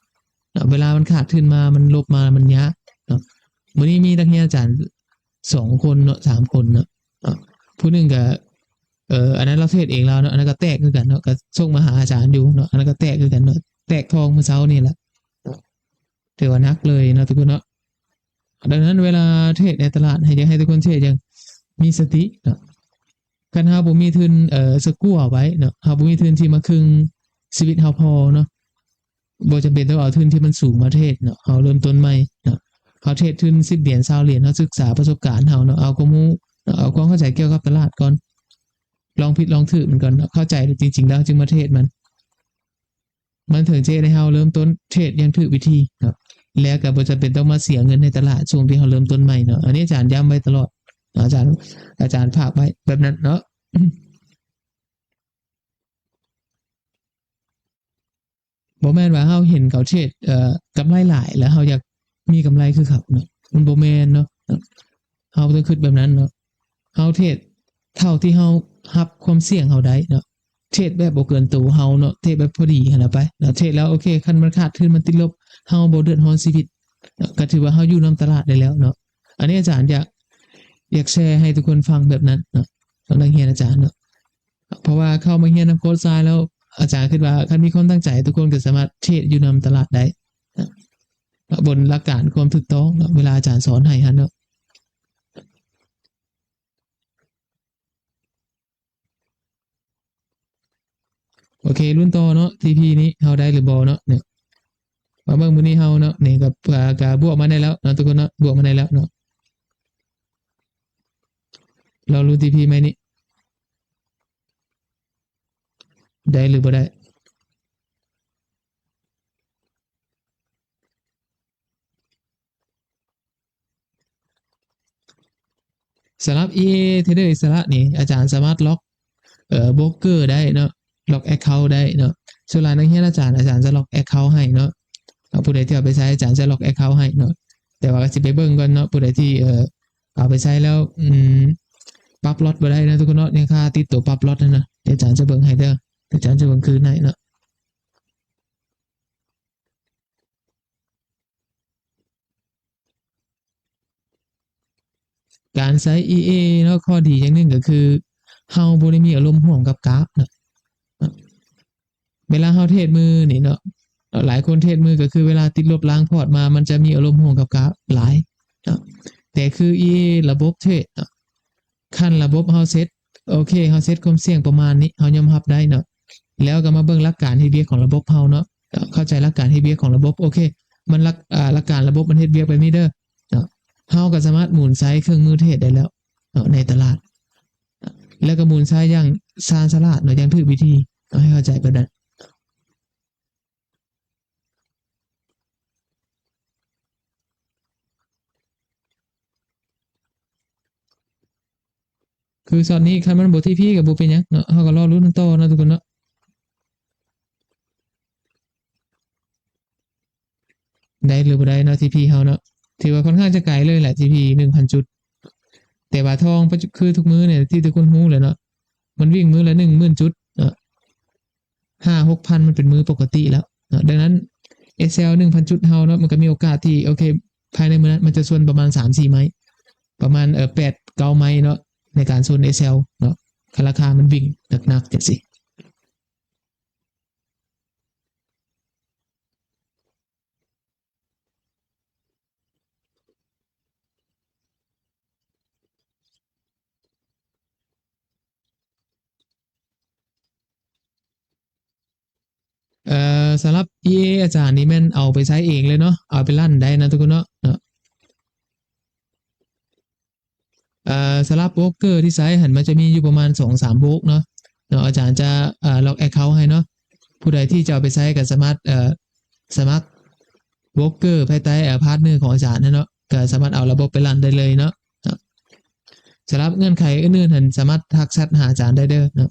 ເນາະ ເວລາມັນຂາດທຶນມາ ມັນລົບມາ ມັນຍາກເນາະ. ມື້ນີ້ມີນັກຮຽນອາຈານສອງຄົນເນາະ ສາມຄົນເນາະ ເນາະ ຜູ້ໜຶ່ງກໍ ເອີ ອັນນັ້ນລາວເທຣດເອງລາວເນາະ ອັນນັ້ນກໍແຕກຄືກັນເນາະ ກໍສົ່ງມາຫາອາຈານຢູ່ເນາະ ອັນນັ້ນກໍແຕກຄືກັນເນາະ ແຕກທອງມື້ເຊົ້ານີ້ແຫຼະ ຖືວ່າໜັກເລີຍເນາະ ທຸກຄົນເນາະ. ດັ່ງນັ້ນເວລາເທຣດໃນຕະຫຼາດ ໃຫ້ ຢາກໃຫ້ທຸກຄົນເທຣດຢ່າງມີສະຕິເນາະ. ຄັນເຮົາບໍ່ມີທຶນ ເອີ ສະກົວໄວ້ເນາະ ເຮົາບໍ່ມີທຶນທີ່ມາຄຶງຊີວິດເຮົາພໍເນາະ ບໍ່ຈຳເປັນຕ້ອງເອົາທຶນທີ່ມັນສູງມາເທຣດເນາະ ເຮົາເລີ່ມຕົ້ນໃໝ່ເນາະ ເຮົາເທຣດທຶນສິບຫຼຽນ ຊາວຫຼຽນ ເຮົາສຶກສາປະສົບການເຮົາເນາະ ເອົາຄວາມຮູ້ເນາະ ເອົາຄວາມເຂົ້າໃຈກ່ຽວກັບຕະຫຼາດກ່ອນ ລອງຜິດລອງຖືກມັນກ່ອນເນາະ ເຂົ້າໃຈແລ້ວ ຈິງໆແລ້ວຈຶ່ງມາເທຣດມັນ ມັນເຖິງຈະເຮັດໃຫ້ເຮົາເລີ່ມຕົ້ນເທຣດຢ່າງຖືກວິທີເນາະ ແລ້ວກໍບໍ່ຈຳເປັນຕ້ອງມາເສຍເງິນໃນຕະຫຼາດຊ່ວງທີ່ເຮົາເລີ່ມຕົ້ນໃໝ່ເນາະ. ອັນນີ້ອາຈານຢ້ຳໄວ້ຕະຫຼອດເນາະ ອາຈານ ອາຈານຝາກໄວ້ແບບນັ້ນເນາະ. ບໍ່ແມ່ນວ່າເຮົາເຫັນເຂົາເທຣດ ເອີ ກຳໄລຫຼາຍ ແລ້ວເຮົາຢາກມີກຳໄລຄືເຂົາເນາະ ມັນບໍ່ແມ່ນເນາະ. ເຮົາຕ້ອງຄິດແບບນັ້ນເນາະ ເຮົາເທຣດເທົ່າທີ່ເຮົາຮັບຄວາມສ່ຽງເຮົາໄດ້ເນາະ ເທຣດແບບບໍ່ເກີນໂຕເຮົາເນາະ ເທຣດແບບພໍດີຫັ້ນນະໄປເນາະ ເທຣດແລ້ວໂອເຄ ຄັນມັນຂາດທຶນມັນຕິດລົບ ເຮົາບໍ່ເດືອດຮ້ອນຊີວິດເນາະ ກໍຖືວ່າເຮົາຢູ່ນຳຕະຫຼາດໄດ້ແລ້ວເນາະ. ອັນນີ້ອາຈານຢາກ ຢາກແຊໃຫ້ທຸກຄົນຟັງແບບນັ້ນເນາະ ສຳລັບນັກຮຽນອາຈານເນາະ ເພາະວ່າເຂົ້າມາຮຽນນຳໂຄດຊາຍແລ້ວ ອາຈານຄິດວ່າຄັນມີຄວາມຕັ້ງໃຈ ທຸກຄົນກໍສາມາດເທຣດຢູ່ນຳຕະຫຼາດໄດ້ເນາະ ບົນຫຼັກການຄວາມຖືກຕ້ອງເນາະ ເວລາອາຈານສອນໃຫ້ຫັ້ນເນາະ. ໂອເຄ ລຸ້ນຕໍ່ເນາະ ທີພີນີ້ເຮົາໄດ້ຫຼືບໍ່ເນາະ ນີ້ ມາເບິ່ງມື້ນີ້ເຮົາເນາະ ນີ້ກໍ ກໍ ກໍບວກມາໄດ້ແລ້ວເນາະ ທຸກຄົນເນາະ ບວກມາໄດ້ແລ້ວເນາະ. ລອງລຸ້ນທີພີໃໝ່ນີ້ ໄດ້ຫຼືບໍ່ໄດ້? ສຳລັບ ອີເອ ເທຣດເດີອິດສະຫຼະນີ້ ອາຈານສາມາດລັອກ ເອີ ໂບຣກເກີໄດ້ເນາະ ລັອກແອັກເຄົາໄດ້ເນາະ. ສ່ວນຫຼາຍນັກຮຽນອາຈານ ອາຈານຈະລັອກແອັກເຄົາໃຫ້ເນາະ. ເອົາ ຜູ້ໃດທີ່ເອົາໄປໃຊ້ ອາຈານຈະລັອກແອັກເຄົາໃຫ້ເນາະ. ແຕ່ວ່າກໍຊິໄປເບິ່ງກ່ອນເນາະ ຜູ້ໃດທີ່ ເອີ ເອົາໄປໃຊ້ແລ້ວ ອືມ ປັບລັອດບໍ່ໄດ້ເນາະ ທຸກຄົນເນາະ. ຍັງຄາຕິດຕົວປັບລັອດຫັ້ນນະ ດຽວອາຈານຈະເບິ່ງໃຫ້ເດີ ດຽວອາຈານຈະເບິ່ງຄືນໃຫ້ເນາະ. ການໃຊ້ ອີເອ ເນາະ ຂໍ້ດີຢ່າງໜຶ່ງກໍຄື ເຮົາບໍ່ໄດ້ມີອາລົມຮ່ວມກັບກາຟເນາະ. ເວລາເຮົາເທຣດມືນີ້ເນາະ ຫຼາຍຄົນເທຣດມືກໍຄືເວລາຕິດລົບລ້າງພອດມາ ມັນຈະມີອາລົມຮ່ວມກັບກາຟຫຼາຍເນາະ. ແຕ່ຄື ອີເອ ລະບົບເທຣດເນາະ ຄັນລະບົບເຮົາເຊັດ ໂອເຄ ເຮົາເຊັດຄວາມສ່ຽງປະມານນີ້ ເຮົາຍອມຮັບໄດ້ເນາະ. ແລ້ວກໍມາເບິ່ງຫຼັກການເຮັດວຽກຂອງລະບົບເຮົາເນາະ ເຂົ້າໃຈຫຼັກການເຮັດວຽກຂອງລະບົບ ໂອເຄ ມັນຫຼັກ ອາ ຫຼັກການລະບົບມັນເຮັດວຽກແບບນີ້ເດີເນາະ. ເຮົາກໍສາມາດໝູນໃຊ້ເຄື່ອງມືເທຣດໄດ້ແລ້ວເນາະ ໃນຕະຫຼາດ ແລ້ວກໍໝູນໃຊ້ຢ່າງຊານສະຫຼາດເນາະ ຢ່າງຖືກວິທີເນາະ ໃຫ້ເຂົ້າໃຈແບບນັ້ນ. ຄືຊັອດນີ້ ຄັນມັນບໍ່ທີພີກໍບໍ່ເປັນຫຍັງເນາະ ເຮົາກໍລໍລຸ້ນຕໍ່ເນາະ ທຸກຄົນເນາະ ໄດ້ຫຼືບໍ່ໄດ້ເນາະ ທີພີເຮົາເນາະ. ຖືວ່າຂ້ອນຂ້າງຈະໄກເລີຍແຫຼະ ທີພີໜຶ່ງພັນຈຸດ. ແຕ່ວ່າທອງ ຄືທຸກມື້ນີ້ທີ່ທຸກຄົນຮູ້ແຫຼະເນາະ ມັນວິ່ງມື້ລະໜຶ່ງໝື່ນຈຸດເນາະ. ຫ້າຫົກພັນ ມັນເປັນມື້ປົກກະຕິແລ້ວເນາະ. ດັ່ງນັ້ນ ເອສແອລ ໜຶ່ງພັນຈຸດເຮົາເນາະ ມັນກໍມີໂອກາດທີ່ ໂອເຄ ພາຍໃນມື້ນັ້ນມັນຈະຊົນປະມານສາມສີ່ໄມ້ ປະມານ ເອີ ແປດເກົ້າໄມ້ເນາະ ໃນການຊົນ ເອສແອລ ເນາະ ຄັນລາຄາມັນວິ່ງໜັກໆ ຈັ່ງຊີ້. ເອີ ສຳລັບ ອີເອ ອາຈານນີ້ແມ່ນເອົາໄປໃຊ້ເອງເລີຍເນາະ ເອົາໄປລັນໄດ້ນະທຸກຄົນເນາະ ເນາະ. ເອີ ສຳລັບໂບຣກເກີທີ່ໃຊ້ຫັ້ນ ມັນຈະມີຢູ່ປະມານສອງສາມໂບຣກເນາະ ເນາະ ອາຈານຈະ ເອີ ລັອກແອັກເຄົາໃຫ້ເນາະ. ຜູ້ໃດທີ່ຈະເອົາໄປໃຊ້ກໍສາມາດ ເອີ ສະໝັກໂບຣກເກີພາຍໃຕ້ ເອີ ພາດເນີຂອງອາຈານຫັ້ນເນາະ ກໍສາມາດເອົາລະບົບໄປລັນໄດ້ເລີຍເນາະ ເນາະ. ສຳລັບເງື່ອນໄຂອື່ນໆຫັ້ນ ສາມາດທັກແຊັດຫາອາຈານໄດ້ເດີເນາະ.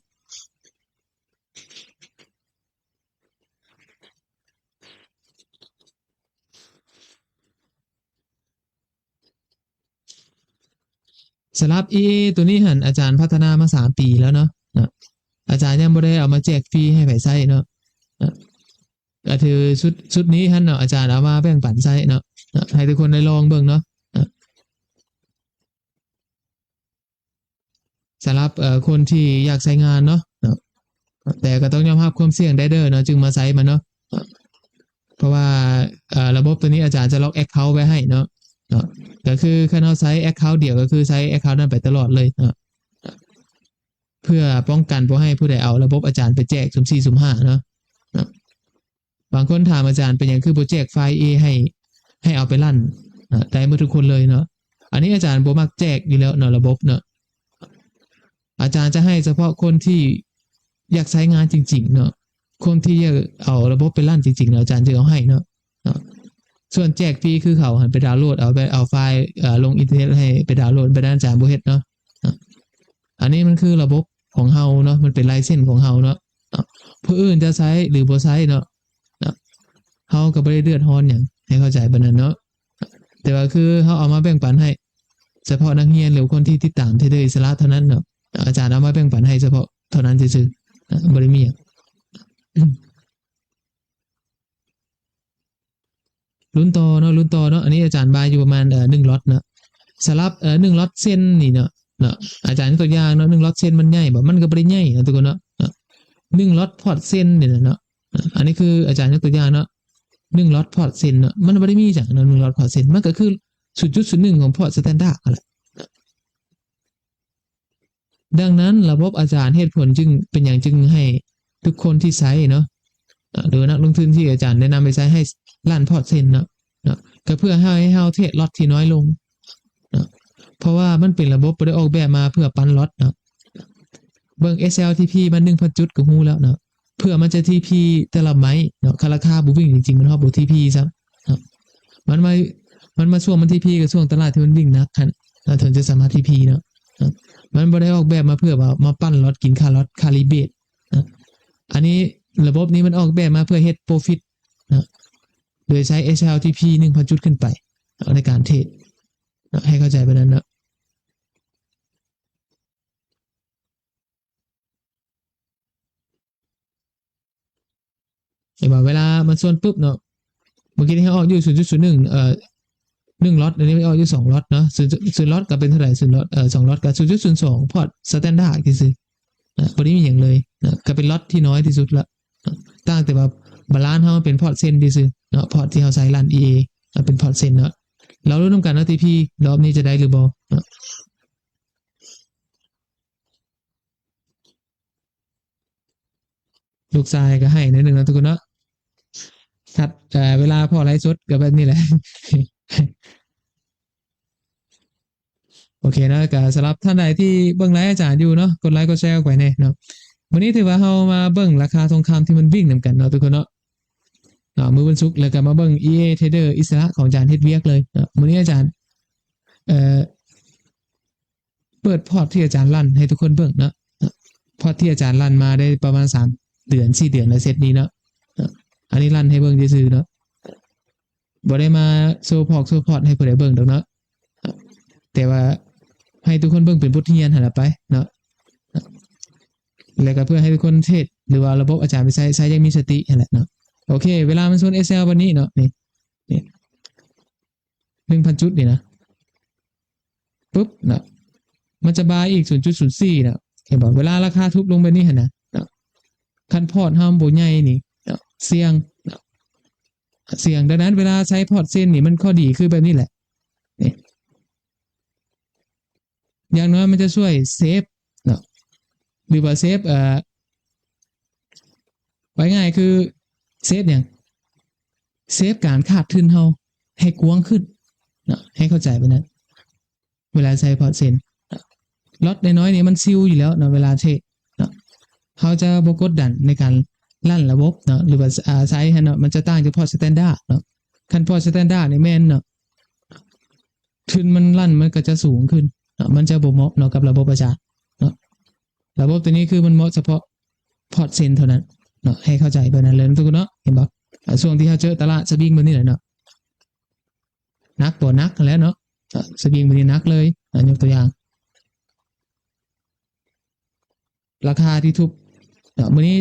ສຳລັບອີເອໂຕນີ້ຫັ້ນ ອາຈານພັດທະນາມາສາມປີແລ້ວເນາະ ເນາະ ອາຈານຍັງບໍ່ໄດ້ເອົາມາແຈກຟຣີໃຫ້ໃຜໃຊ້ເນາະ ເນາະ ກໍຖືຊຸດ ຊຸດນີ້ຫັ້ນເນາະ ອາຈານເອົາມາແບ່ງປັນໃຊ້ເນາະ ເນາະ ໃຫ້ທຸກຄົນໄດ້ລອງເບິ່ງເນາະ ເນາະ ສຳລັບ ເອີ ຄົນທີ່ຢາກໃຊ້ງານເນາະ ເນາະ ແຕ່ກໍຕ້ອງຍອມຮັບຄວາມສ່ຽງໄດ້ເດີເນາະ ຈຶ່ງມາໃຊ້ມັນເນາະ ເນາະ ເພາະວ່າ ເອີ ລະບົບໂຕນີ້ອາຈານຈະລັອກແອັກເຄົາໄວ້ໃຫ້ເນາະ ເນາະ ກໍຄືຄັນເຮົາໃຊ້ແອັກເຄົາດຽວ ກໍຄືໃຊ້ແອັກເຄົານັ້ນໄປຕະຫຼອດເລີຍເນາະ ເພື່ອປ້ອງກັນບໍ່ໃຫ້ຜູ້ໃດເອົາລະບົບອາຈານໄປແຈກສຸ່ມສີ່ສຸ່ມຫ້າເນາະ ເນາະ ບາງຄົນຖາມອາຈານ ເປັນຫຍັງຄືບໍ່ແຈກໄຟເອໃຫ້ ໃຫ້ເອົາໄປລັນ ເນາະ ໄດ້ໝົດທຸກຄົນເລີຍເນາະ ອັນນີ້ອາຈານບໍ່ມັກແຈກຢູ່ແລ້ວເນາະ ລະບົບເນາະ ອາຈານຈະໃຫ້ສະເພາະຄົນທີ່ຢາກໃຊ້ງານຈິງໆເນາະ ຄົນທີ່ຢາກເອົາລະບົບໄປລັນຈິງໆເນາະ ອາຈານຈຶ່ງເອົາໃຫ້ເນາະ ເນາະ ສ່ວນແຈກຟຣີຄືເຂົາຫັ້ນໄປດາວໂຫຼດເອົາ ໄປເອົາໄຟລ໌ ເອີ ລົງອິນເຕີເນັດໃຫ້ໄປດາວໂຫຼດ ແບບນັ້ນອາຈານບໍ່ເຮັດເນາະ ເນາະ ອັນນີ້ມັນຄືລະບົບຂອງເຮົາເນາະ ມັນເປັນໄລເຊັນຂອງເຮົາເນາະ ເນາະ ຜູ້ອື່ນຈະໃຊ້ ຫຼື ບໍ່ໃຊ້ເນາະ ເນາະ ເຮົາກໍບໍ່ໄດ້ເດືອດຮ້ອນຫຍັງ ໃຫ້ເຂົ້າໃຈປານນັ້ນເນາະ ແຕ່ວ່າຄືເຮົາເອົາມາແບ່ງປັນໃຫ້ສະເພາະນັກຮຽນ ຫຼື ຄົນທີ່ຕິດຕາມເທຣດເດີອິດສະຫຼະເທົ່ານັ້ນເນາະ ອາຈານເອົາມາແບ່ງປັນໃຫ້ສະເພາະເທົ່ານັ້ນຊື່ໆ ບໍ່ໄດ້ມີຫຍັງ ລຸ້ນຕໍ່ເນາະ ລຸ້ນຕໍ່ເນາະ ອັນນີ້ອາຈານບາຍຢູ່ປະມານ ເອີ ໜຶ່ງລັອດເນາະ ສຳລັບ ເອີ ໜຶ່ງລັອດເຊັນນີ້ເນາະ ເນາະ ອາຈານຍົກຕົວຢ່າງເນາະ ໜຶ່ງລັອດເຊັນມັນໃຫຍ່ບໍ່? ມັນກໍບໍ່ໄດ້ໃຫຍ່ນະທຸກຄົນເນາະ ເນາະ ໜຶ່ງລັອດພອດເຊັນນີ້ນະເນາະ ເນາະ ອັນນີ້ຄືອາຈານຍົກຕົວຢ່າງເນາະ ໜຶ່ງລັອດພອດເຊັນເນາະ ມັນບໍ່ໄດ້ມີຫຍັງເນາະ ໜຶ່ງລັອດພອດເຊັນ ມັນກໍຄືສູນຈຸດສູນໜຶ່ງຂອງພອດສະແຕນດາດຫັ້ນແຫຼະ ດັ່ງນັ້ນລະບົບອາຈານ ເຫດຜົນຈຶ່ງ ເປັນຫຍັງຈຶ່ງໃຫ້ທຸກຄົນທີ່ໃຊ້ເນາະ ເອີ ຫຼືນັກລົງທຶນທີ່ອາຈານແນະນຳໃຫ້ໃຊ້ ໃຫ້ລັນພອດເຊັນເນາະ ເນາະ ກໍເພື່ອໃຫ້ເຮົາເທຣດລັອດທີ່ນ້ອຍລົງເນາະ ເພາະວ່າມັນເປັນລະບົບບໍ່ໄດ້ອອກແບບມາເພື່ອປັ່ນລັອດເນາະ ເບິ່ງ ເອັສແອລທີພີ ມັນໜຶ່ງພັນຈຸດກໍຮູ້ແລ້ວເນາະ ເພື່ອມັນຈະທີພີແຕ່ລະໄມ້ເນາະ ຄັນລາຄາບໍ່ວິ່ງ ຈິງໆມັນຮອດບໍ່ທີພີຊ້ຳເນາະ ມັນມາ ມັນມາຊ່ວງມັນທີພີ ກໍຊ່ວງຕະຫຼາດທີ່ມັນວິ່ງໜັກຫັ້ນ ເຮົາເຖິງຈະສາມາດທີພີເນາະ ເນາະ ມັນບໍ່ໄດ້ອອກແບບມາເພື່ອວ່າມາປັ່ນລັອດ ກິນຄ່າລັອດ ຄ່າຣີເບດເນາະ ອັນນີ້ລະບົບນີ້ມັນອອກແບບມາເພື່ອເຮັດໂປຣຟິດເນາະ ໂດຍໃຊ້ ເອັສແອລທີພີ ໜຶ່ງພັນຈຸດຂຶ້ນໄປເນາະ ໃນການເທຣດເນາະ ໃຫ້ເຂົ້າໃຈແບບນັ້ນເນາະ ເຫັນບໍ່ ເວລາມັນສ່ວນປຶບເນາະ ເມື່ອກີ້ນີ້ເຮົາອອກຢູ່ສູນຈຸດສູນໜຶ່ງ ເອີ ໜຶ່ງລັອດ ອັນນີ້ມັນອອກຢູ່ສອງລັອດເນາະ ສູນ ສູນລັອດກໍເປັນເທົ່າໃດ ສູນລັອດ ເອີ ສອງລັອດກໍສູນຈຸດສູນສອງພອດສະແຕນດາດຊື່ໆ ນະ ບໍ່ໄດ້ມີຫຍັງເລີຍນະ ກໍເປັນລັອດທີ່ນ້ອຍທີ່ສຸດລະ ຕ່າງແຕ່ວ່າບາລານເຮົາເປັນພອດເຊັນຊື່ໆເນາະ ພອດທີ່ເຮົາໃຊ້ລັນອີເອ ເປັນພອດເຊັນເນາະ ລາວລຸ້ນນຳກັນເນາະ ທີພີ ລອບນີ້ຈະໄດ້ຫຼືບໍ່ເນາະ ລູກຊາຍກໍໃຫ້ໜ້ອຍໜຶ່ງເນາະທຸກຄົນເນາະ ຄັດ ເອີ ເວລາພໍ່ໄລຟ໌ສົດກໍແບບນີ້ແຫຼະ ໂອເຄເນາະ ກໍສຳລັບທ່ານໃດທີ່ເບິ່ງໄລຟ໌ອາຈານຢູ່ເນາະ ກົດໄລຄ໌ກົດແຊຣ໌ອອກໄປແດ່ເນາະ ມື້ນີ້ຖືວ່າເຮົາມາເບິ່ງລາຄາທອງຄຳທີ່ມັນວິ່ງນຳກັນເນາະທຸກຄົນເນາະ ເນາະ ມື້ວັນສຸກ ແລ້ວກໍມາເບິ່ງ ອີເອ ເທຣດເດີອິດສະຫຼະຂອງອາຈານເຮັດວຽກເລີຍເນາະ ມື້ນີ້ອາຈານ ເອີ ເປີດພອດທີ່ອາຈານລັນໃຫ້ທຸກຄົນເບິ່ງເນາະ ພອດທີ່ອາຈານລັນມາໄດ້ປະມານສາມເດືອນ ສີ່ເດືອນແລ້ວ ເຊັດນີ້ເນາະ ອັນນີ້ລັນໃຫ້ເບິ່ງຊື່ໆເນາະ ບໍ່ໄດ້ມາໂຊພອກໂຊພອດໃຫ້ຜູ້ໃດເບິ່ງດອກເນາະ ແຕ່ວ່າໃຫ້ທຸກຄົນເບິ່ງເປັນບົດຮຽນຫັ້ນລະໄປເນາະ ແລ້ວກໍເພື່ອໃຫ້ທຸກຄົນເທຣດ ຫຼືວ່າລະບົບອາຈານໄປໃຊ້ ໃຊ້ຢ່າງມີສະຕິຫັ້ນແຫຼະເນາະ ໂອເຄ ເວລາມັນຊົນ ເອັສແອລ ບາດນີ້ເນາະ ນີ້ ນີ້ ໜຶ່ງພັນຈຸດນີ້ນະ ປຶບເນາະ ມັນຈະບາຍອີກສູນຈຸດສູນສີ່ເນາະ ເຫັນບໍ່ ເວລາລາຄາທຸບລົງແບບນີ້ຫັ້ນນະເນາະ ຄັນພອດເຮົາບໍ່ໃຫຍ່ນີ້ເນາະ ສ່ຽງເນາະ ສ່ຽງ ດັ່ງນັ້ນເວລາໃຊ້ພອດເຊັນນີ້ ມັນຂໍ້ດີຄືແບບນີ້ແຫຼະ ນີ້ ຢ່າງໜ້ອຍມັນຈະຊ່ວຍເຊຟເນາະ ຫຼືວ່າເຊຟ ເອີ ວ່າງ່າຍຄືເຊຟຫຍັງ ເຊຟການຂາດທຶນເຮົາໃຫ້ກວ້າງຂຶ້ນເນາະ ໃຫ້ເຂົ້າໃຈແບບນັ້ນ ເວລາໃຊ້ພອດເຊັນເນາະ ລັອດນ້ອຍໆນີ້ມັນຊິວຢູ່ແລ້ວເນາະ ເວລາເທຣດເນາະ ເຮົາຈະບໍ່ກົດດັນໃນການລັນລະບົບເນາະ ຫຼືວ່າ ອາ ໃຊ້ຫັ້ນເນາະ ມັນຈະຕ່າງຈາກພອດສະແຕນດາດເນາະ ຄັນພອດສະແຕນດາດນີ້ແມ່ນເນາະ ທຶນມັນລັນມັນກໍຈະສູງຂຶ້ນເນາະ ມັນຈະບໍ່ເໝາະເນາະກັບລະບົບອາຈານເນາະ ລະບົບໂຕນີ້ຄືມັນເໝາະສະເພາະພອດເຊັນເທົ່ານັ້ນເນາະ ໃຫ້ເຂົ້າໃຈແບບນັ້ນເລີຍເນາະທຸກຄົນເນາະ ເຫັນບໍ່ ອາ ຊ່ວງທີ່ເຮົາເຈີຕະຫຼາດສະວິງແບບນີ້ແຫຼະເນາະ ໜັກບໍ່ ໜັກຫັ້ນແຫຼະເນາະ ອາ ສະວິງແບບນີ້ໜັກເລີຍ ອາ ຍົກຕົວຢ່າງ ລາຄາທີ່ທຸບເນາະ ມື້ນີ້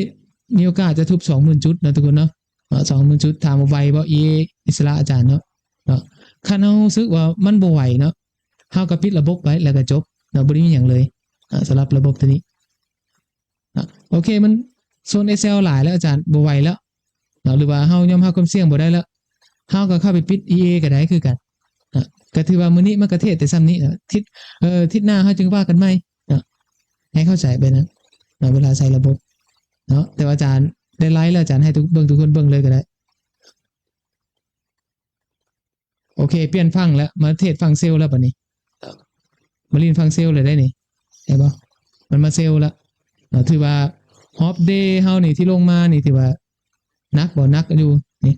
ມີໂອກາດຈະທຸບສອງໝື່ນຈຸດເນາະທຸກຄົນເນາະ ເນາະ ສອງໝື່ນຈຸດ. ຖາມວ່າໄວບໍ່ ອີເອ ອິດສະຫຼະອາຈານເນາະ ເນາະ ຄັນເຮົາຮູ້ສຶກວ່າມັນບໍ່ໄຫວເນາະ ເຮົາກໍປິດລະບົບໄວ້ແລ້ວກໍຈົບເນາະ ບໍ່ໄດ້ມີຫຍັງເລີຍ ອາ ສຳລັບລະບົບຕົວນີ້ເນາະ. ໂອເຄ ມັນໂຊນເອສແອລຫຼາຍແລ້ວອາຈານ ບໍ່ໄຫວແລ້ວເນາະ ຫຼືວ່າເຮົາຍອມຮັບຄວາມສ່ຽງບໍ່ໄດ້ແລ້ວ ເຮົາກໍເຂົ້າໄປປິດ ອີເອ ກໍໄດ້ຄືກັນເນາະ. ກໍຖືວ່າມື້ນີ້ມັນກໍເທດແຕ່ສ່ຳນີ້ເນາະ ທິດ ເອີ ທິດໜ້າເຮົາຈຶ່ງວ່າກັນໃໝ່ເນາະ ໃຫ້ເຂົ້າໃຈແບບນັ້ນເນາະ ເວລາໃຊ້ລະບົບເນາະ. ແຕ່ວ່າອາຈານໄດ້ໄລແລ້ວ ອາຈານໃຫ້ທຸກ ເບິ່ງ ທຸກຄົນເບິ່ງເລີຍກໍໄດ້. ໂອເຄ ປ່ຽນຝັ່ງແລ້ວ ມາເທດຝັ່ງເຊວແລ້ວບັດນີ້ ມາຫຼິ້ນຝັ່ງເຊວແລ້ວໄດ໋ນີ້ ເຫັນບໍ່ ມັນມາເຊວແລ້ວເນາະ. ຖືວ່າຮອບເດເຮົານີ້ທີ່ລົງມານີ້ ຖືວ່າໜັກບໍ່ ໜັກຢູ່ນີ້.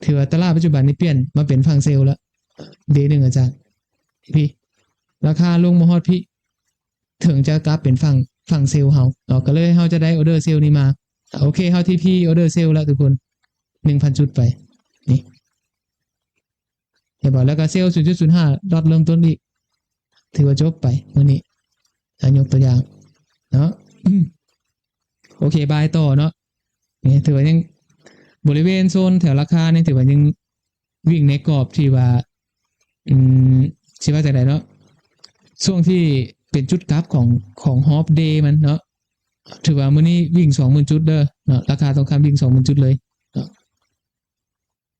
ຖືວ່າຕະຫຼາດປັດຈຸບັນນີ້ປ່ຽນມາເປັນຝັ່ງເຊວແລ້ວ ເດໜຶ່ງອາຈານ ພີ້ ລາຄາລົງມາຮອດພີ້ ເຖິງຈະກັບເປັນຝັ່ງ ຝັ່ງເຊວເຮົາເນາະ ກໍເລີຍເຮົາຈະໄດ້ອໍເດີເຊວນີ້ມາ. ໂອເຄ ເຮົາທີພີອໍເດີເຊວແລ້ວທຸກຄົນ ໜຶ່ງພັນຈຸດໄປ ນີ້ ເຫັນບໍ່ ແລ້ວກໍເຊວສູນຈຸດສູນຫ້າ ລອດເລີ່ມຕົ້ນອີກ ຖືວ່າຈົບໄປມື້ນີ້ ອາ ຍົກຕົວຢ່າງເນາະ. ໂອເຄ ບາຍຕໍ່ເນາະ ນີ້ຖືວ່າຍັງ ບໍລິເວນໂຊນແຖວລາຄານີ້ ຖືວ່າຍັງ ວິ່ງໃນກອບທີ່ວ່າ ອືມ ຊິວ່າຈັ່ງໃດເນາະ ຊ່ວງທີ່ເປັນຈຸດກັບຂອງ ຂອງຮອບເດມັນເນາະ. ຖືວ່າມື້ນີ້ວິ່ງສອງໝື່ນຈຸດເດີເນາະ ລາຄາທອງຄຳວິ່ງສອງໝື່ນຈຸດເລີຍເນາະ.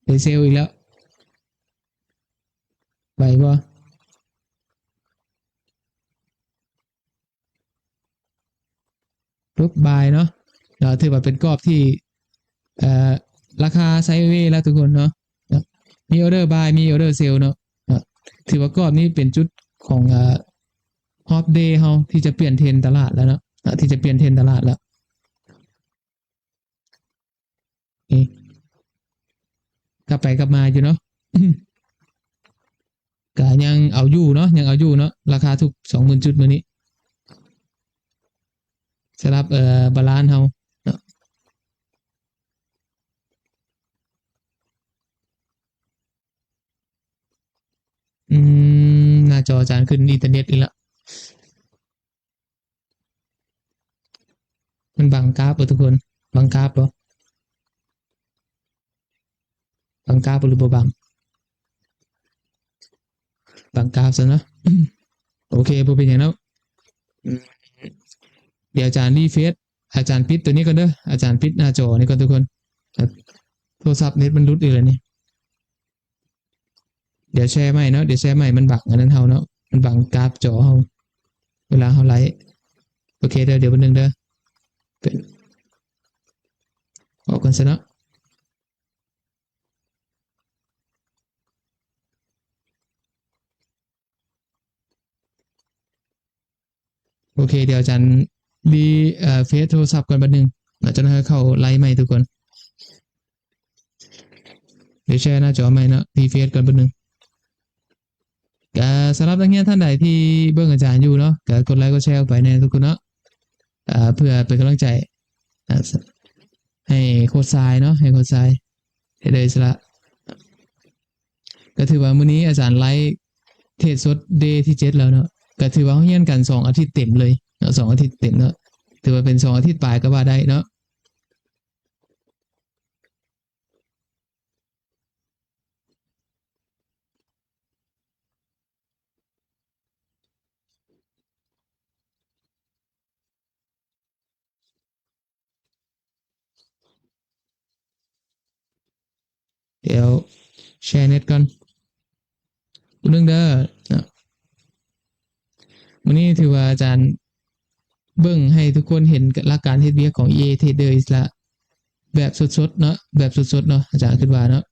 ໄປເຊວອີກແລ້ວ ໄປບໍ່? ປຸບ ບາຍເນາະ ເນາະ ຖືວ່າເປັນກອບທີ່ ເອີ ລາຄາໄຊເວແລ້ວທຸກຄົນເນາະ ເນາະ ມີອໍເດີບາຍ ມີອໍເດີເຊວເນາະ ເນາະ ຖືວ່າກອບນີ້ເປັນຈຸດຂອງ ເອີ ຮອບເດເຮົາທີ່ຈະປ່ຽນເທຣນຕະຫຼາດແລ້ວເນາະ ເນາະ ທີ່ຈະປ່ຽນເທຣນຕະຫຼາດແລ້ວ. ນີ້ ກັບໄປກັບມາຢູ່ເນາະ ກະຍັງເອົາຢູ່ເນາະ ຍັງເອົາຢູ່ເນາະ ລາຄາທຸບສອງໝື່ນຈຸດມື້ນີ້ ສຳລັບ ເອີ ບາລານເຮົາເນາະ. ອືມ ໜ້າຈໍອາຈານຂຶ້ນອິນເຕີເນັດອີກແລ້ວ. ມັນບັງກາບບໍ່ທຸກຄົນ? ບັງກາບບໍ່? ບັງກາບບໍ່ ຫຼືບໍ່ບັງ? ບັງກາບຊັ້ນເນາະ. ໂອເຄ ບໍ່ເປັນຫຍັງເນາະ. ອືມ ດຽວອາຈານຣີເຟຣຊ ອາຈານປິດໂຕນີ້ກ່ອນເດີ. ອາຈານປິດໜ້າຈໍນີ້ກ່ອນທຸກຄົນ. ໂທລະສັບເນັດມັນຫຼຸດອີກແລ້ວນີ້. ດຽວແຊໃໝ່ເນາະ ດຽວແຊໃໝ່ ມັນບັງອັນນັ້ນເຮົາເນາະ ມັນບັງກາບຈໍເຮົາ ເວລາເຮົາໄລ. ໂອເຄເດີ ດຽວແປັບໜຶ່ງເດີ ເປັນ ອອກກ່ອນຊະເນາະ. ໂອເຄ ດຽວອາຈານຣີເຟຣຊໂທລະສັບກ່ອນແປັບໜຶ່ງເນາະ ຈະໃຫ້ເຂົ້າໄລໃໝ່ທຸກຄົນ. ດຽວແຊໜ້າຈໍໃໝ່ເນາະ ຣີເຟຣຊກ່ອນແປັບໜຶ່ງ. ກະສຳລັບນັກຮຽນທ່ານໃດທີ່ເບິ່ງອາຈານຢູ່ເນາະ ກະກົດໄລກົດແຊອອກໄປແດ່ທຸກຄົນເນາະ ເພື່ອເປັນກຳລັງໃຈໃຫ້ໂຄດຊາຍເນາະ ໃຫ້ໂຄດຊາຍ ເຮັດໄດ້ອິດສະຫຼະ. ກໍຖືວ່າມື້ນີ້ອາຈານໄລເທຣດສົດເດທີເຈັດແລ້ວເນາະ ກໍຖືວ່າເຮົາຮຽນກັນສອງອາທິດເຕັມເລີຍເນາະ ສອງອາທິດເຕັມເນາະ ຖືວ່າເປັນສອງອາທິດປາຍກໍວ່າໄດ້ເນາະ. ດຽວແຊເນັດກ່ອນໜຶ່ງເດີເນາະ. ມື້ນີ້ຖືວ່າອາຈານເບິ່ງໃຫ້ທຸກຄົນເຫັນຫຼັກການເຮັດວຽກຂອງ ອີເອ ເທຣດເດີ ອິດສະຫຼະ ແບບສົດໆເນາະ ແບບສົດໆເນາະ ອາຈານຄິດວ່າເນາະ.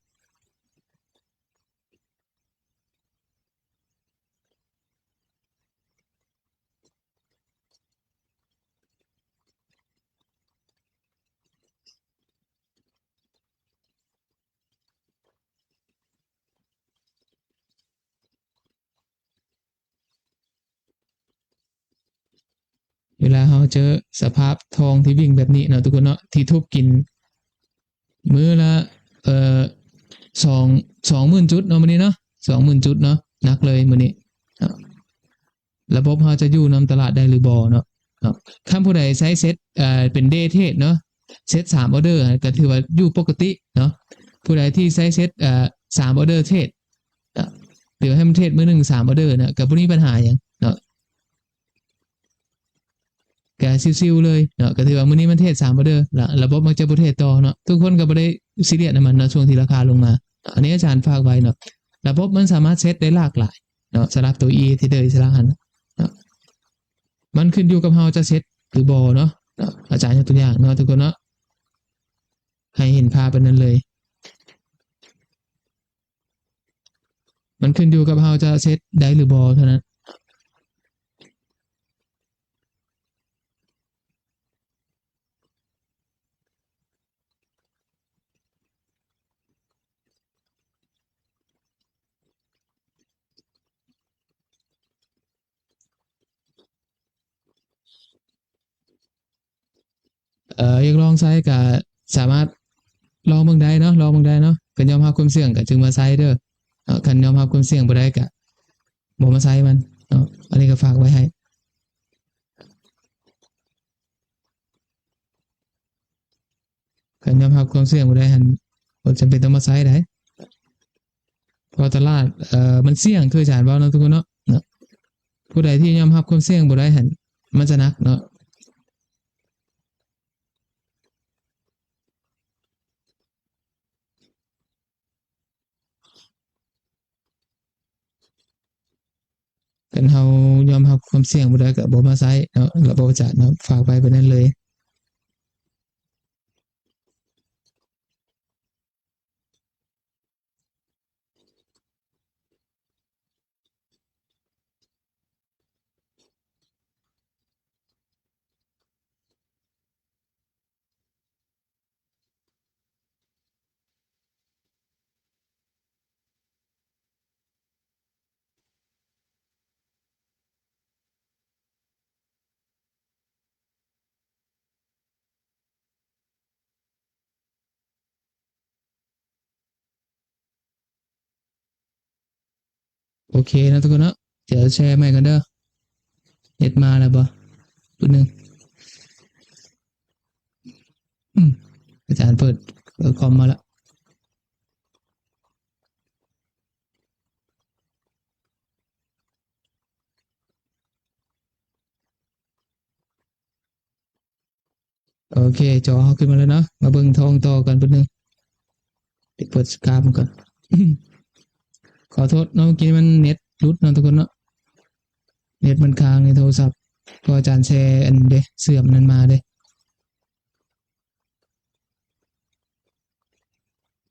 ເວລາເຮົາເຈີສະພາບທອງທີ່ວິ່ງແບບນີ້ເນາະ ທຸກຄົນເນາະ ທີ່ທຸບກິນ ມື້ລະ ເອີ ສອງ ສອງໝື່ນຈຸດເນາະ ມື້ນີ້ເນາະ ສອງໝື່ນຈຸດເນາະ ໜັກເລີຍມື້ນີ້ເນາະ. ລະບົບເຮົາຈະຢູ່ນຳຕະຫຼາດໄດ້ຫຼືບໍ່ເນາະ? ເນາະ. ຄັນຜູ້ໃດໃຊ້ເຊັດ ເອີ ເປັນເດເທຣດເນາະ ເຊັດສາມອໍເດີ ກໍຖືວ່າຢູ່ປົກກະຕິເນາະ. ຜູ້ໃດທີ່ໃຊ້ເຊັດ ເອີ ສາມອໍເດີເທຣດ ຫຼືໃຫ້ມັນເທຣດມື້ໜຶ່ງສາມອໍເດີນະ ກໍບໍ່ມີບັນຫາຫຍັງເນາະ. ກະຊິວໆເລີຍເນາະ ກະຖືວ່າມື້ນີ້ມັນເທຣດສາມອໍເດີ ລະລະບົບມັນຈະບໍ່ເທຣດຕໍ່ເນາະ. ທຸກຄົນກໍບໍ່ໄດ້ຊີຣຽສນຳມັນເນາະ ຊ່ວງທີ່ລາຄາລົງມາ. ອັນນີ້ອາຈານຝາກໄວ້ເນາະ ລະບົບມັນສາມາດເຊັດໄດ້ຫຼາກຫຼາຍເນາະ ສຳລັບໂຕ ອີ ເທຣດເດີ ອິດສະຫຼະຫັ້ນເນາະ. ມັນຂຶ້ນຢູ່ກັບເຮົາຈະເຊັດຫຼືບໍ່ເນາະ. ອາຈານຍົກຕົວຢ່າງເນາະ ທຸກຄົນເນາະ ໃຫ້ເຫັນພາບແບບນັ້ນເລີຍ. ມັນຂຶ້ນຢູ່ກັບເຮົາຈະເຊັດໄດ້ຫຼືບໍ່ເທົ່ານັ້ນ. ເອີ ຢາກລອງໃຊ້ກະສາມາດລອງເບິ່ງໄດ້ເນາະ ລອງເບິ່ງໄດ້ເນາະ. ຄັນຍອມຮັບຄວາມສ່ຽງກະຈຶ່ງມາໃຊ້ເດີເນາະ. ຄັນຍອມຮັບຄວາມສ່ຽງບໍ່ໄດ້ກະບໍ່ມາໃຊ້ມັນເນາະ. ອັນນີ້ກໍຝາກໄວ້ໃຫ້. ຄັນຍອມຮັບຄວາມສ່ຽງບໍ່ໄດ້ຫັ້ນ ບໍ່ຈຳເປັນຕ້ອງມາໃຊ້ໃດ ເພາະຕະຫຼາດ ເອີ ມັນສ່ຽງ ຄືອາຈານເວົ້າເນາະ ທຸກຄົນເນາະ ເນາະ. ຜູ້ໃດທີ່ຍອມຮັບຄວາມສ່ຽງບໍ່ໄດ້ຫັ້ນ ມັນຈະໜັກເນາະ. ຄັນເຮົາຍອມຮັບຄວາມສ່ຽງບໍ່ໄດ້ກໍບໍ່ມາໃຊ້ເນາະ ລະບົບອາຈານເນາະ ຝາກໄວ້ແບບນັ້ນເລີຍ. ໂອເຄເນາະທຸກຄົນເນາະ ດຽວແຊໃໝ່ກ່ອນເດີ. ເນັດມາແລ້ວບໍ່? ປຸດໜຶ່ງ. ອືມ ອາຈານເປີດ ເປີດຄອມມາລະ. ໂອເຄ ຈໍເຮົາຂຶ້ນມາແລ້ວເນາະ. ມາເບິ່ງທອງຕໍ່ກັນແປັບໜຶ່ງ. ໄປເປີດສະກາບມັນກ່ອນ. ຂໍໂທດເນາະ ເມື່ອກີ້ມັນເນັດຫຼຸດເນາະທຸກຄົນເນາະ. ເນັດມັນຄ້າງໃນໂທລະສັບ ເພາະອາຈານແຊອັນເດ ເຊື່ອມນັ້ນມາເດ.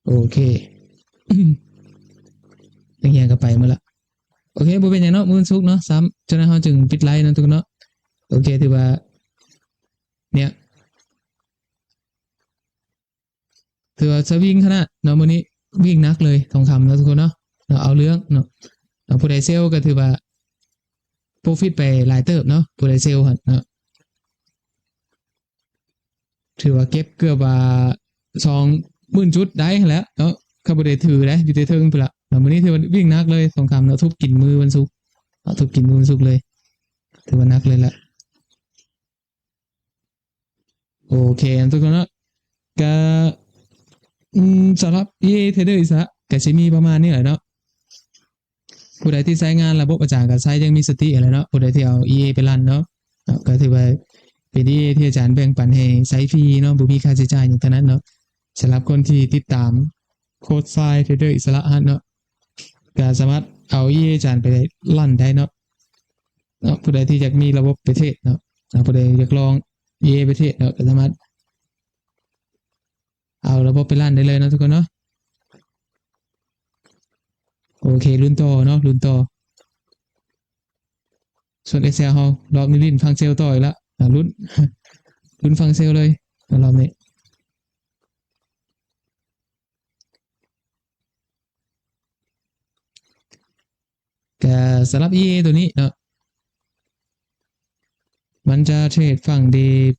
ໂອເຄ ນັກຮຽນກໍໄປໝົດລະ. ໂອເຄ ບໍ່ເປັນຫຍັງເນາະ ມື້ວັນສຸກເນາະ ຊ້ຳ ຈັ່ງໃດເຮົາຈຶ່ງປິດໄລເນາະທຸກຄົນເນາະ. ໂອເຄ ຖືວ່າ ເນຍ ຖືວ່າສະວິງຂະໜາດເນາະ ມື້ນີ້ວິ່ງໜັກເລີຍ ທອງຄຳເນາະທຸກຄົນເນາະ ເນາະ ເອົາເລື່ອງເນາະ. ເນາະ ຜູ້ໃດເຊວກໍຖືວ່າໂປຣຟິດໄປຫຼາຍເຕີບເນາະ ຜູ້ໃດເຊວຫັ້ນເນາະ. ຖືວ່າເກັບເກືອບວ່າສອງໝື່ນຈຸດໄດ້ຫັ້ນແຫຼະເນາະ ຄັນບໍ່ໄດ້ຖືໄດ໋ ຢູ່ແຕ່ເທິງພຸ້ນລະເນາະ. ມື້ນີ້ຖືວ່າວິ່ງໜັກເລີຍ ທອງຄຳເນາະ ທຸບກິນມື້ວັນສຸກເນາະ ທຸບກິນມື້ວັນສຸກເລີຍ ຖືວ່າໜັກເລີຍລະ. ໂອເຄ ທຸກຄົນເນາະ ກະ ອືມ ສຳລັບ ອີເອ ເທຣດເດີ ອິດສະຫຼະ ກະຊິມີປະມານນີ້ແຫຼະເນາະ. ຜູ້ໃດທີ່ໃຊ້ງານລະບົບອາຈານກໍໃຊ້ຢ່າງມີສະຕິຫັ້ນແຫຼະເນາະ ຜູ້ໃດທີ່ເອົາ ອີເອ ໄປຣັນເນາະ ເນາະ ກໍຖືວ່າເປັນ ອີເອ ທີ່ອາຈານແບ່ງປັນໃຫ້ໃຊ້ຟຣີເນາະ ບໍ່ມີຄ່າໃຊ້ຈ່າຍຫຍັງທັງນັ້ນເນາະ. ສຳລັບຄົນທີ່ຕິດຕາມໂຄດຊາຍເທຣດເດີອິດສະຫຼະຫັ້ນເນາະ ກໍສາມາດເອົາ ອີເອ ອາຈານໄປຣັນໄດ້ເນາະ ເນາະ. ຜູ້ໃດທີ່ຢາກມີລະບົບໄປເທຣດເນາະ ເນາະ ຜູ້ໃດຢາກລອງ ອີເອ ໄປເທຣດເນາະ ກໍສາມາດ ເອົາລະບົບໄປຣັນໄດ້ເລີຍເນາະທຸກຄົນເນາະ. ໂອເຄ ລຸ້ນຕໍ່ເນາະ ລຸ້ນຕໍ່. ສ່ວນ Excel ເຮົາ ລອບນີ້ຫຼິ້ນຝັ່ງເຊວຕໍ່ອີກລະ ອາ ລຸ້ນ ລຸ້ນຝັ່ງເຊວເລີຍ ອາ ລອບນີ້. ກະສຳລັບ ອີເອ ໂຕນີ້ເນາະ ມັນຈະເທຣດຝັ່ງເດ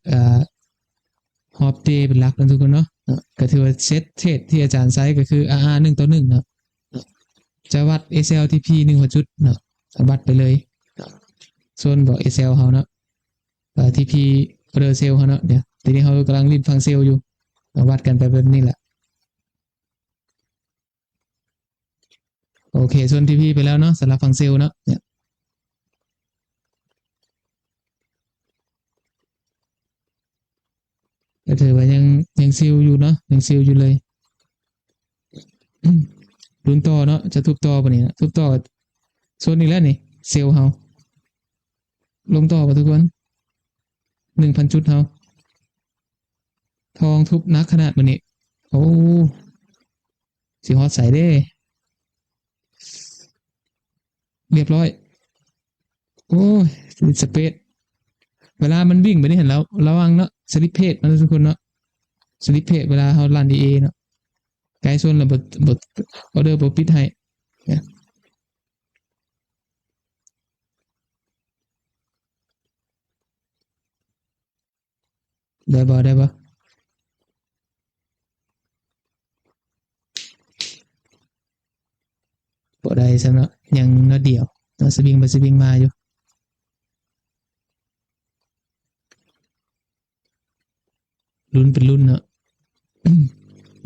ເອີ ຮອບເດເປັນຫຼັກເນາະທຸກຄົນເນາະ ເນາະ ກະຖືວ່າເຊັດເທຣດທີ່ອາຈານໃຊ້ກະຄື ອາ ອາ ໜຶ່ງຕໍ່ໜຶ່ງເນາະ ຈະວັດ SLTP ໜຶ່ງຫົວຈຸດເນາະ ວັດໄປເລີຍ ສ່ວນບອກ Excel ເຮົາເນາະ. ເອີ ທີພີ ອໍເດີ ເຊວເຮົາເນາະ. ດຽວ ດຽວນີ້ເຮົາກຳລັງຫຼິ້ນຝັ່ງເຊວຢູ່ ເຮົາວັດກັນໄປແບບນີ້ແຫຼະ. ໂອເຄ ຊົນທີພີໄປແລ້ວເນາະ ສຳລັບຝັ່ງເຊວເນາະ ເນຍ ກໍຖືວ່າຍັງ ຍັງຊິວຢູ່ເນາະ ຍັງຊິວຢູ່ເລີຍ. ລຸ້ນຕໍ່ເນາະ ຈະທຸບຕໍ່ບໍ່ນີ້ນະ ທຸບຕໍ່ ຊົນອີກແລ້ວນີ້ ເຊວເຮົາ ລົງຕໍ່ບໍ່ທຸກຄົນ? ໜຶ່ງພັນຈຸດເຮົາ ທອງທຸບໜັກຂະໜາດມື້ນີ້ ໂອ້ ຊິຮອດໃສເດ້? ລຽບຮ້ອຍ ໂອ້ຍ ສະເປດ ເວລາມັນວິ່ງໄປນີ້ຫັ້ນແລ້ວ ລະວັງເນາະ ສະລິບເພດມັນທຸກຄົນເນາະ ສະລິບເພດເວລາເຮົາລັນເອເນາະ ໃກ້ຊົນແລ້ວບໍ່ ບໍ່ ອໍເດີບໍ່ປິດໃຫ້. ໄດ້ບໍ່ ໄດ້ບໍ່? ບໍ່ໄດ້ຊ້ຳເນາະ ຍັງໜ້ອຍດຽວເນາະ ສະວິງໄປສະວິງມາຢູ່ ລຸ້ນເປັນລຸ້ນເນາະ.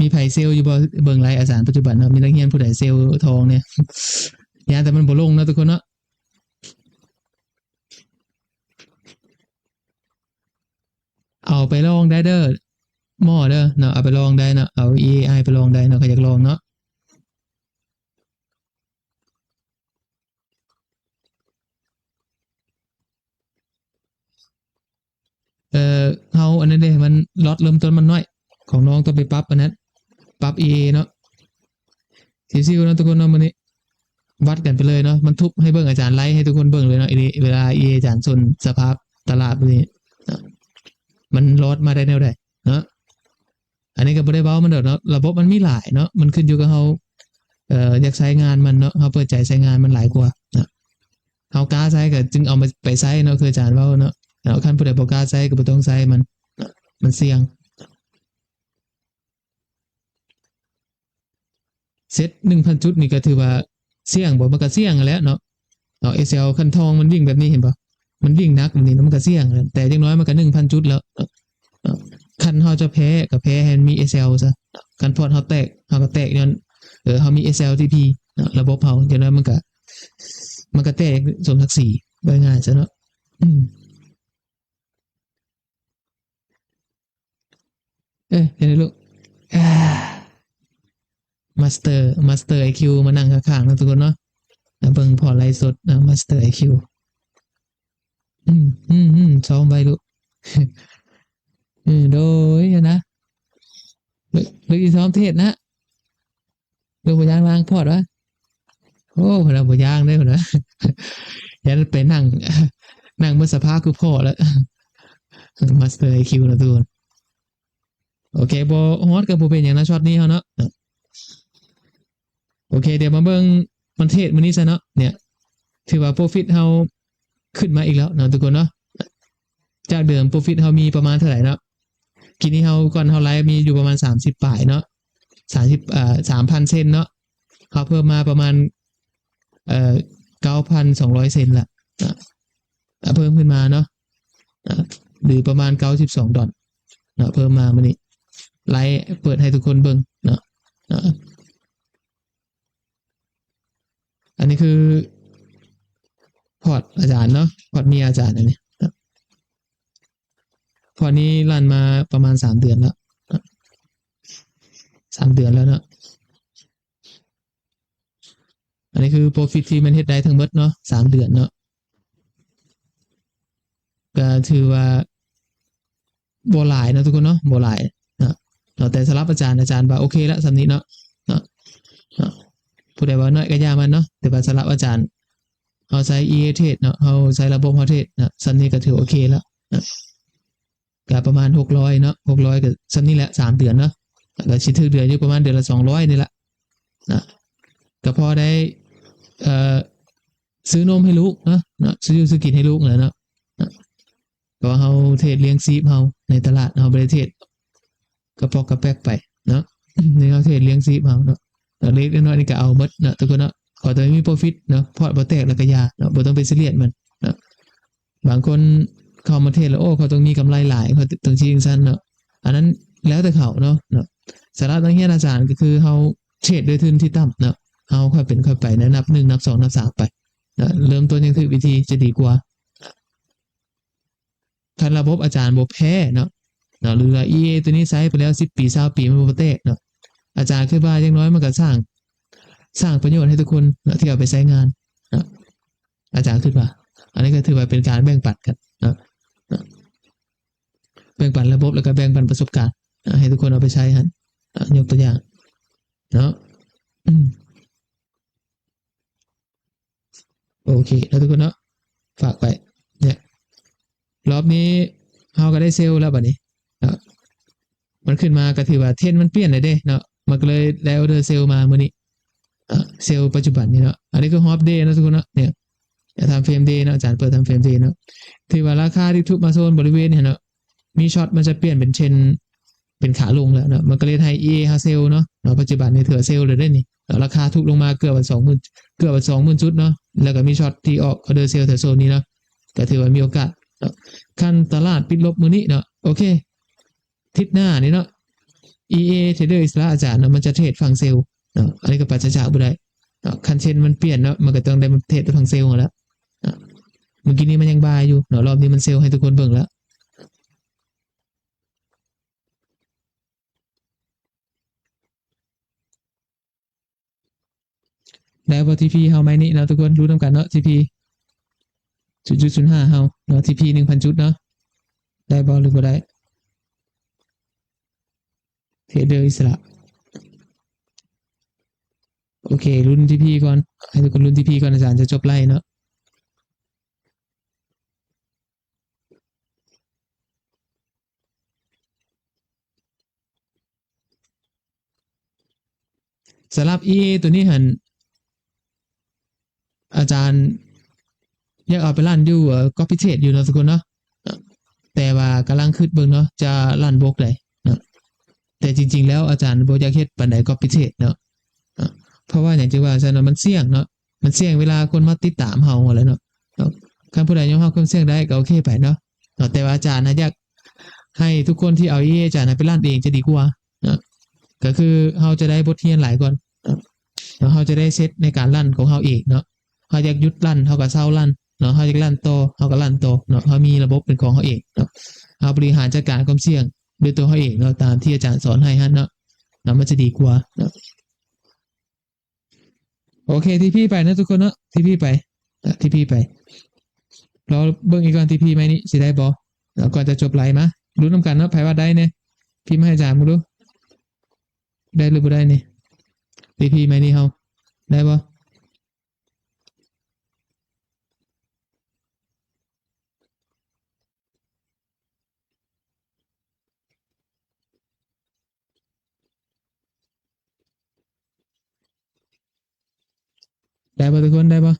ມີໃຜເຊວຢູ່ບໍ່? ເບິ່ງໄລອາຈານປັດຈຸບັນເນາະ ມີນັກຮຽນຜູ້ໃດເຊວທອງແດ່? ຢ້ານແຕ່ມັນບໍ່ລົງເນາະທຸກຄົນເນາະ. ເອົາໄປລອງໄດ້ເດີ ໝໍເດີເນາະ ເອົາໄປລອງໄດ້ເນາະ ເອົາເອໄອໄປລອງໄດ້ເນາະ ໃຜຢາກລອງເນາະ. ເອີ ເຮົາອັນນັ້ນເດ້ ມັນລັອດເລີ່ມຕົ້ນມັນນ້ອຍ ຂອງນ້ອງຕ້ອງໄປປັບອັນນັ້ນ ປັບເອໄອເນາະ. ຊິຊິວເນາະທຸກຄົນເນາະ ມື້ນີ້ວັດກັນໄປເລີຍເນາະ ມັນທຸບໃຫ້ເບິ່ງ ອາຈານໄລ່ໃຫ້ທຸກຄົນເບິ່ງເລີຍເນາະ ເວລາເອໄອອາຈານຊົນສະພາບຕະຫຼາດນີ້ເນາະ ມັນລອດມາໄດ້ແນວໃດເນາະ. ອັນນີ້ກໍບໍ່ໄດ້ເວົ້າມັນດອກເນາະ ລະບົບມັນມີຫຼາຍເນາະ ມັນຂຶ້ນຢູ່ກັບເຮົາ ເອີ ຢາກໃຊ້ງານມັນເນາະ ເຮົາເປີດໃຈໃຊ້ງານມັນຫຼາຍກວ່າເນາະ. ເຮົາກ້າໃຊ້ກໍຈຶ່ງເອົາມາໄປໃຊ້ເນາະ ຄືອາຈານເວົ້າເນາະ ເນາະ ຄັນຜູ້ໃດບໍ່ກ້າໃຊ້ກໍບໍ່ຕ້ອງໃຊ້ມັນເນາະ ມັນສ່ຽງ. ເຊັດໜຶ່ງພັນຈຸດນີ້ກໍຖືວ່າສ່ຽງບໍ່? ມັນກໍສ່ຽງຫັ້ນແຫຼະເນາະ ເອົາເອັກເຊວ ຄັນທອງມັນວິ່ງແບບນີ້ ເຫັນບໍ່? ມັນວິ່ງໜັກແບບນີ້ ມັນກໍສ່ຽງ ແຕ່ຢ່າງໜ້ອຍມັນກໍໜຶ່ງພັນຈຸດແລ້ວ. ຄັນເຮົາຈະແພ້ກໍແພ້ໃຫ້ມັນມີເອັກເຊວຊະ ຄັນພອດເຮົາແຕກ ເຮົາກໍແຕກຍ້ອນ ເອີ ເຮົາມີເອັກເຊວທີພີເນາະ ລະບົບເຮົາ ຢ່າງໜ້ອຍມັນກໍ ມັນກໍແຕກສົມສັກສີ ເວົ້າງ່າຍຊະເນາະ. ອືມ ເອີ ເຮັດໃຫ້ລູກ ມາສເຕີ ມາສເຕີໄອຄິວ ມານັ່ງຂ້າງໆເນາະທຸກຄົນເນາະ ມາເບິ່ງພໍ່ໄລຟ໌ສົດນະ ມາສເຕີໄອຄິວ. ອືມ ອືມ ອືມ ຊ້ອມໄວ້ລູກ. ເອີ ໂດຍນະ ເລີກ ເລີກຊິຊ້ອມເທດນະ. ເອີ ບໍ່ຢ່າງລ້າງພອດວະ ໂອ້ ເພິ່ນວ່າບໍ່ຢ່າງເດ້ ເພິ່ນວ່າ ຢ້ານໄປນັ່ງ ນັ່ງໝົດສະພາບຄືພໍ່ແລ້ວ ມາສເຕີໄອຄິວນະທຸກຄົນ. ໂອເຄ ບໍ່ຮອດກໍບໍ່ເປັນຫຍັງນະ ຊັອດນີ້ເຮົາເນາະ. ໂອເຄ ດຽວມາເບິ່ງມັນເທດມື້ນີ້ຊະເນາະ ເນຍ ຖືວ່າໂປຣຟິດເຮົາຂຶ້ນມາອີກແລ້ວເນາະທຸກຄົນເນາະ. ຈາກເດີມໂປຣຟິດເຮົາມີປະມານເທົ່າໃດເນາະ? ກີ້ນີ້ເຮົາ ກ່ອນເຮົາໄລຟ໌ມີຢູ່ປະມານສາມສິບປາຍເນາະ ສາມສິບ ເອີ ສາມພັນເຊັນເນາະ ເຮົາເພີ່ມມາປະມານ ເອີ ເກົ້າພັນສອງຮ້ອຍເຊັນລະ ເນາະ ເພີ່ມຂຶ້ນມາເນາະ ເນາະ ຫຼືປະມານເກົ້າສິບສອງດອນເນາະ ເພີ່ມມາມື້ນີ້ ໄລຟ໌ເປີດໃຫ້ທຸກຄົນເບິ່ງເນາະ ເນາະ. ອັນນີ້ຄືພອດອາຈານເນາະ ພອດເມຍອາຈານອັນນີ້ ພອດນີ້ລັນມາປະມານສາມເດືອນແລ້ວ ສາມເດືອນແລ້ວເນາະ. ອັນນີ້ຄືໂປຣຟິດທີ່ມັນເຮັດໄດ້ທັງໝົດເນາະ ສາມເດືອນເນາະ ກໍຖືວ່າບໍ່ຫຼາຍເນາະທຸກຄົນເນາະ ບໍ່ຫຼາຍເນາະ ເນາະ ແຕ່ສຳລັບອາຈານ ອາຈານວ່າໂອເຄລະສ່ຳນີ້ເນາະ ເນາະ ເນາະ ຜູ້ໃດວ່ານ້ອຍກໍຢ່າມັນເນາະ ແຕ່ວ່າສຳລັບອາຈານ ເຮົາໃຊ້ເອໄອເທຣດເນາະ ເຮົາໃຊ້ລະບົບເຮົາເທຣດເນາະ ສ່ຳນີ້ກໍຖືໂອເຄລະເນາະ. ກໍປະມານຫົກຮ້ອຍເນາະ ຫົກຮ້ອຍກໍສ່ຳນີ້ແຫຼະ ສາມເດືອນເນາະ ກໍຊິຖືກເດືອນຢູ່ປະມານເດືອນລະສອງຮ້ອຍນີ້ລະເນາະ ກໍພໍໄດ້ ເອີ ຊື້ນົມໃຫ້ລູກເນາະ ເນາະ ຊື້ຢູ່ຊື້ກິນໃຫ້ລູກຫັ້ນແຫຼະເນາະ ເນາະ ເພາະວ່າເຮົາເທຣດລ້ຽງຊີບເຮົາໃນຕະຫຼາດ ເຮົາບໍ່ໄດ້ເທຣດກະປອກກະແປກໄປເນາະ ນີ້ເຮົາເທຣດລ້ຽງຊີບເຮົາເນາະ ເລັກໆນ້ອຍໆນີ້ກໍເອົາໝົດເນາະທຸກຄົນເນາະ ຂໍແຕ່ມີໂປຣຟິດເນາະ ພອດບໍ່ແຕກແລ້ວກໍຢ່າເນາະ ບໍ່ຕ້ອງໄປຊີຣຽສມັນເນາະ. ບາງຄົນ ເຂົ້າມາເທຣດແລ້ວ ໂອ້ ເຂົາຕ້ອງມີກຳໄລຫຼາຍ ເຂົາຕ້ອງຊີ້ຈັ່ງຊັ້ນເນາະ. ອັນນັ້ນແລ້ວແຕ່ເຂົາເນາະ ເນາະ. ສາລະນັກຮຽນອາຈານກໍຄືເຮົາເທຣດດ້ວຍທຶນທີ່ຕ່ຳເນາະ ເຮົາຄ່ອຍເປັນຄ່ອຍໄປເນາະ ນັບໜຶ່ງ ນັບສອງ ນັບສາມໄປເນາະ. ເລີ່ມຕົ້ນຢ່າງຖືກວິທີຈະດີກວ່າ. ຄັນລະບົບອາຈານບໍ່ແພ້ເນາະ ເນາະ ຫຼືວ່າ ອີເອ ຕົວນີ້ໃຊ້ໄປແລ້ວສິບປີ ຊາວປີ ມັນບໍ່ແຕກເນາະ ອາຈານຄິດວ່າຢ່າງໜ້ອຍມັນກໍສ້າງ ສ້າງປະໂຫຍດໃຫ້ທຸກຄົນເນາະ ທີ່ເອົາໄປໃຊ້ງານເນາະ ອາຈານຄິດວ່າ. ອັນນີ້ກໍຖືວ່າເປັນການແບ່ງປັນກັນເນາະ ເນາະ ແບ່ງປັນລະບົບ ແລ້ວກໍແບ່ງປັນປະສົບການເນາະ ໃຫ້ທຸກຄົນເອົາໄປໃຊ້ຫັ້ນເນາະ. ຍົກຕົວຢ່າງເນາະ ອືມ ໂອເຄເນາະທຸກຄົນເນາະ ຝາກໄວ້ເນຍ. ລອບນີ້ເຮົາກໍໄດ້ເຊວແລ້ວບັດນີ້ເນາະ ມັນຂຶ້ນມາກໍຖືວ່າເທຣນມັນປ່ຽນແລ້ວເດ້ເນາະ ມັນກໍເລີຍໄດ້ອໍເດີເຊວມາມື້ນີ້ເນາະ ເຊວປັດຈຸບັນນີ້ເນາະ. ອັນນີ້ຄືຮອບເດເນາະທຸກຄົນເນາະ ເນຍ ທາມເຟຣມເດເນາະ ອາຈານເປີດທາມເຟຣມເດເນາະ. ຖືວ່າລາຄາທີ່ທຸບມາໂຊນບໍລິເວນນີ້ເນາະ ມີຊັອດມັນຈະປ່ຽນເປັນເທຣນ ເປັນຂາລົງແລ້ວເນາະ ມັນກໍເລີຍເຮັດໃຫ້ ອີເອ ເຮົາເຊວເນາະ ເນາະ ປັດຈຸບັນນີ້ຖືວ່າເຊວເລີຍເດ້ນີ້ເນາະ. ລາຄາທຸບລົງມາເກືອບສອງໝື່ນ ເກືອບສອງໝື່ນຈຸດເນາະ ແລ້ວກໍມີຊັອດທີ່ອອກອໍເດີເຊວແຖວໂຊນນີ້ເນາະ ກໍຖືວ່າມີໂອກາດເນາະ. ຄັນຕະຫຼາດປິດລົບມື້ນີ້ເນາະ ໂອເຄ ທິດໜ້ານີ້ເນາະ ອີເອ ເທຣດເດີອິດສະຫຼະອາຈານເນາະ ມັນຈະເທຣດຝັ່ງເຊວເນາະ ອັນນີ້ກໍປັດສະຈາກບໍ່ໄດ້ເນາະ. ຄັນເທຣນມັນປ່ຽນເນາະ ມັນກໍຕ້ອງໄດ້ມາເທຣດຝັ່ງເຊວຫັ້ນແຫຼະເນາະ. ມື້ກີ້ນີ້ມັນຍັງບາຍຢູ່ເນາະ ລອບນີ້ມັນເຊວໃຫ້ທຸກຄົນເບິ່ງແລ້ວ. ໄດ້ບໍ່ ທີພີ ເຮົາໄມ້ນີ້ເນາະ ທຸກຄົນ ລຸ້ນນຳກັນເນາະ ທີພີ ສູນຈຸດສູນຫ້າ ເຮົາເນາະ ທີພີ ໜຶ່ງພັນຈຸດເນາະ ໄດ້ບໍ່ ຫຼືບໍ່ໄດ້? ເທຣດເດີອິດສະຫຼະ ໂອເຄ ລຸ້ນ ທີພີ ກ່ອນ ໃຫ້ທຸກຄົນລຸ້ນ ທີພີ ກ່ອນ ອາຈານຈະຈົບໄລຟ໌ເນາະ. ສຳລັບ ອີເອ ຕົວນີ້ຫັ້ນ ອາຈານຢາກເອົາໄປລັນຢູ່ ເອີ ກັອບປີ້ເທຣດຢູ່ເນາະທຸກຄົນເນາະ ແຕ່ວ່າກຳລັງຄິດເບິ່ງເນາະ ຈະລັນບລັອກໃດເນາະ. ແຕ່ຈິງໆແລ້ວອາຈານບໍ່ຢາກເຮັດປານໃດກັອບປີ້ເທຣດເນາະ ເພາະວ່າຫຍັງຈຶ່ງວ່າຊັ້ນເນາະ ມັນສ່ຽງເນາະ ມັນສ່ຽງເວລາຄົນມາຕິດຕາມເຮົາຫັ້ນແຫຼະເນາະ ເນາະ. ຄັນຜູ້ໃດຍອມຮັບຄວາມສ່ຽງໄດ້ກໍໂອເຄໄປເນາະ ເນາະ ແຕ່ວ່າອາຈານນະຢາກໃຫ້ທຸກຄົນທີ່ເອົາ ເອ ອາຈານນະໄປລັນເອງຈະດີກວ່າເນາະ ກໍຄືເຮົາຈະໄດ້ບົດຮຽນຫຼາຍກ່ອນເນາະ ເຮົາຈະໄດ້ເຊັດໃນການລັນຂອງເຮົາເອງເນາະ. ເຮົາຢາກຢຸດລັນ ເຮົາກໍເຊົາລັນເນາະ ເຮົາຢາກລັນຕໍ່ ເຮົາກໍລັນຕໍ່ເນາະ ເຮົາມີລະບົບເປັນຂອງເຮົາເອງເນາະ ເຮົາບໍລິຫານຈັດການຄວາມສ່ຽງດ້ວຍຕົວເຮົາເອງເນາະ ຕາມທີ່ອາຈານສອນໃຫ້ຫັ້ນເນາະ ເນາະ ມັນຈະດີກວ່າເນາະ. ໂອເຄ ທີພີໄປເນາະທຸກຄົນເນາະ ທີພີໄປ ເນາະ ທີພີໄປ ລໍເບິ່ງອີກກ່ອນ ທີພີໄມ້ນີ້ຊິໄດ້ບໍ່ ເນາະ ກ່ອນຈະຈົບໄລຟ໌ມາ ລຸ້ນນຳກັນເນາະ ໃຜວ່າໄດ້ແດ່ ພິມໃຫ້ອາຈານເບິ່ງດູ ໄດ້ຫຼືບໍ່ໄດ້ນີ້ ທີພີໄມ້ນີ້ເຮົາ ໄດ້ບໍ່? ໄດ້ບໍ່ທຸກຄົນ ໄດ້ບໍ່?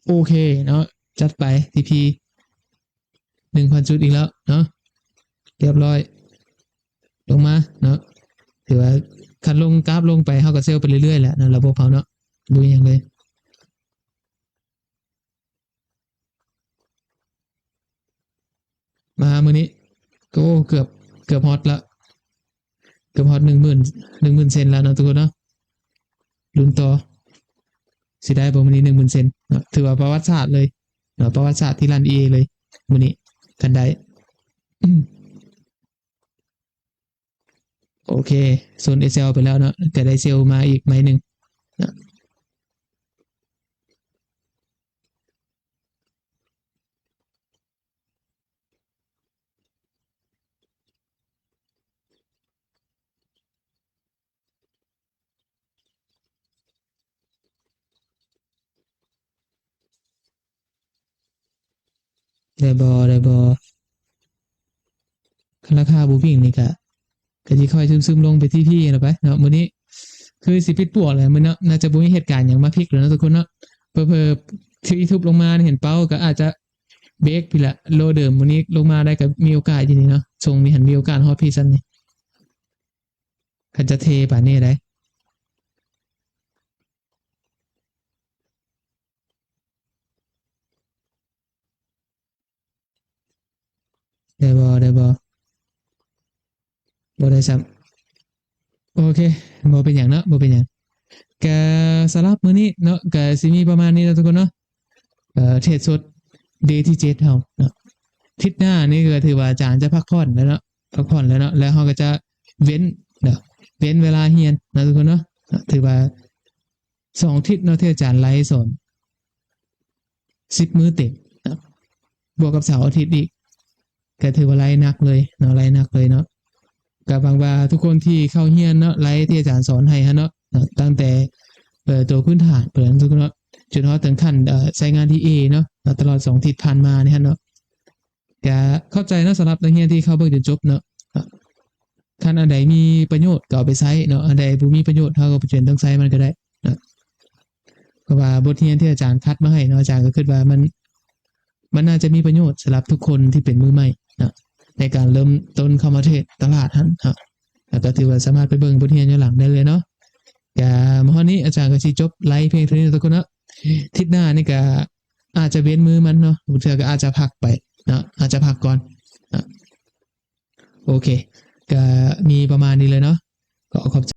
ໂອເຄເນາະ ຈັດໄປ ທີພີ ໜຶ່ງພັນຈຸດອີກແລ້ວເນາະ ຮຽບຮ້ອຍ ລົງມາເນາະ. ຖືວ່າຄັນລົງ ກາຟລົງໄປ ເຮົາກໍເຊວໄປເລື້ອຍໆແຫຼະເນາະ ລະບົບເຮົາເນາະ ບໍ່ມີຫຍັງເລີຍ. ມາມື້ນີ້ ໂອ້ ເກືອບ ເກືອບຮອດລະ ເກືອບຮອດໜຶ່ງໝື່ນ ໜຶ່ງໝື່ນເຊັນແລ້ວເນາະທຸກຄົນເນາະ. ລຸ້ນຕໍ່ ຊິໄດ້ບໍ່ມື້ນີ້ໜຶ່ງໝື່ນເຊັນເນາະ. ຖືວ່າປະຫວັດສາດເລີຍເນາະ ປະຫວັດສາດທີ່ລັນເອເລີຍມື້ນີ້ ຄັນໄດ້. ໂອເຄ ໂຊນເອສແອລໄປແລ້ວເນາະ ກໍໄດ້ເຊວມາອີກໄມ້ໜຶ່ງເນາະ. ໄດ້ບໍ່ ໄດ້ບໍ່? ຄັນລາຄາບໍ່ວິ່ງນີ້ກະ ກະຊິຄ່ອຍຊຶມໆລົງໄປ ທີພີຫັ້ນລະໄປເນາະ. ມື້ນີ້ຄືຊິປິດປວກແລ້ວມື້ເນາະ ໜ້າຈະບໍ່ມີເຫດການຫຍັງມາພິກແລ້ວເນາະທຸກຄົນເນາະ. ເຜີໆ ທີ່ທຸບລົງມາເຫັນເປົ້າ ກະອາດຈະເບຣກພີ້ລະ ໂລເດີມ. ມື້ນີ້ລົງມາໄດ້ກະມີໂອກາດຢູ່ນີ້ເນາະ ຊົງນີ້ຫັ້ນມີໂອກາດຮອດພີ້ຊັ້ນນີ້. ຄັນຈະເທປານນີ້ໄດ໋ ໄດ້ບໍ່ ໄດ້ບໍ່? ບໍ່ໄດ້ຊ້ຳ. ໂອເຄ ບໍ່ເປັນຫຍັງເນາະ ບໍ່ເປັນຫຍັງ. ກະສຳລັບມື້ນີ້ເນາະ ກະຊິມີປະມານນີ້ເນາະທຸກຄົນເນາະ. ເອີ ເທຣດສົດເດທີເຈັດເຮົາເນາະ. ທິດໜ້ານີ້ກໍຖືວ່າອາຈານຈະພັກຜ່ອນແລ້ວເນາະ ພັກຜ່ອນແລ້ວເນາະ ແລ້ວເຮົາກໍຈະເວັ້ນເນາະ ເວັ້ນເວລາຮຽນເນາະທຸກຄົນເນາະ. ຖືວ່າສອງທິດເນາະ ທີ່ອາຈານໄລຟ໌ສອນສິບມື້ເຕັມເນາະ ບວກກັບເສົາອາທິດອີກ ກໍຖືວ່າໄລຟ໌ໜັກເລີຍເນາະ ໄລຟ໌ໜັກເລີຍເນາະ. ກໍຫວັງວ່າທຸກຄົນທີ່ເຂົ້າຮຽນເນາະ ໄລຟ໌ທີ່ອາຈານສອນໃຫ້ຫັ້ນເນາະ ເນາະ ຕັ້ງແຕ່ ເອີ ຕົວພື້ນຖານພຸ້ນນະທຸກຄົນເນາະ ຈົນຮອດເຖິງຂັ້ນ ເອີ ໃຊ້ງານທີເອເນາະ ຕະຫຼອດສອງທິດຜ່ານມານີ້ຫັ້ນເນາະ. ກະຂອບໃຈເນາະ ສຳລັບນັກຮຽນທີ່ເຂົ້າເບິ່ງຈົນຈົບເນາະ. ຄັນອັນໃດມີປະໂຫຍດກໍເອົາໄປໃຊ້ເນາະ ອັນໃດບໍ່ມີປະໂຫຍດເຮົາກໍບໍ່ຈຳເປັນຕ້ອງໃຊ້ມັນກໍໄດ້ເນາະ. ເພາະວ່າບົດຮຽນທີ່ອາຈານຄັດມາໃຫ້ເນາະ ອາຈານກໍຄິດວ່າມັນ ມັນໜ້າຈະມີປະໂຫຍດສຳລັບທຸກຄົນທີ່ເປັນມືໃໝ່ເນາະ ໃນການເລີ່ມຕົ້ນເຂົ້າມາເທຣດຕະຫຼາດຫັ້ນເນາະ. ແລ້ວກໍຖືວ່າສາມາດໄປເບິ່ງບົດຮຽນຍ້ອນຫຼັງໄດ້ເລີຍເນາະ. ກະມາຮອດນີ້ອາຈານກໍຊິຈົບໄລຟ໌ພຽງເທົ່ານີ້ເນາະທຸກຄົນເນາະ. ທິດໜ້ານີ້ກະອາດຈະເວັ້ນມື້ມັນເນາະ ບາງເທື່ອກໍອາດຈະພັກໄປເນາະ ອາດຈະພັກກ່ອນເນາະ. ໂອເຄ ກະມີປະມານນີ້ເລີຍເນາະ ກໍຂອບໃຈ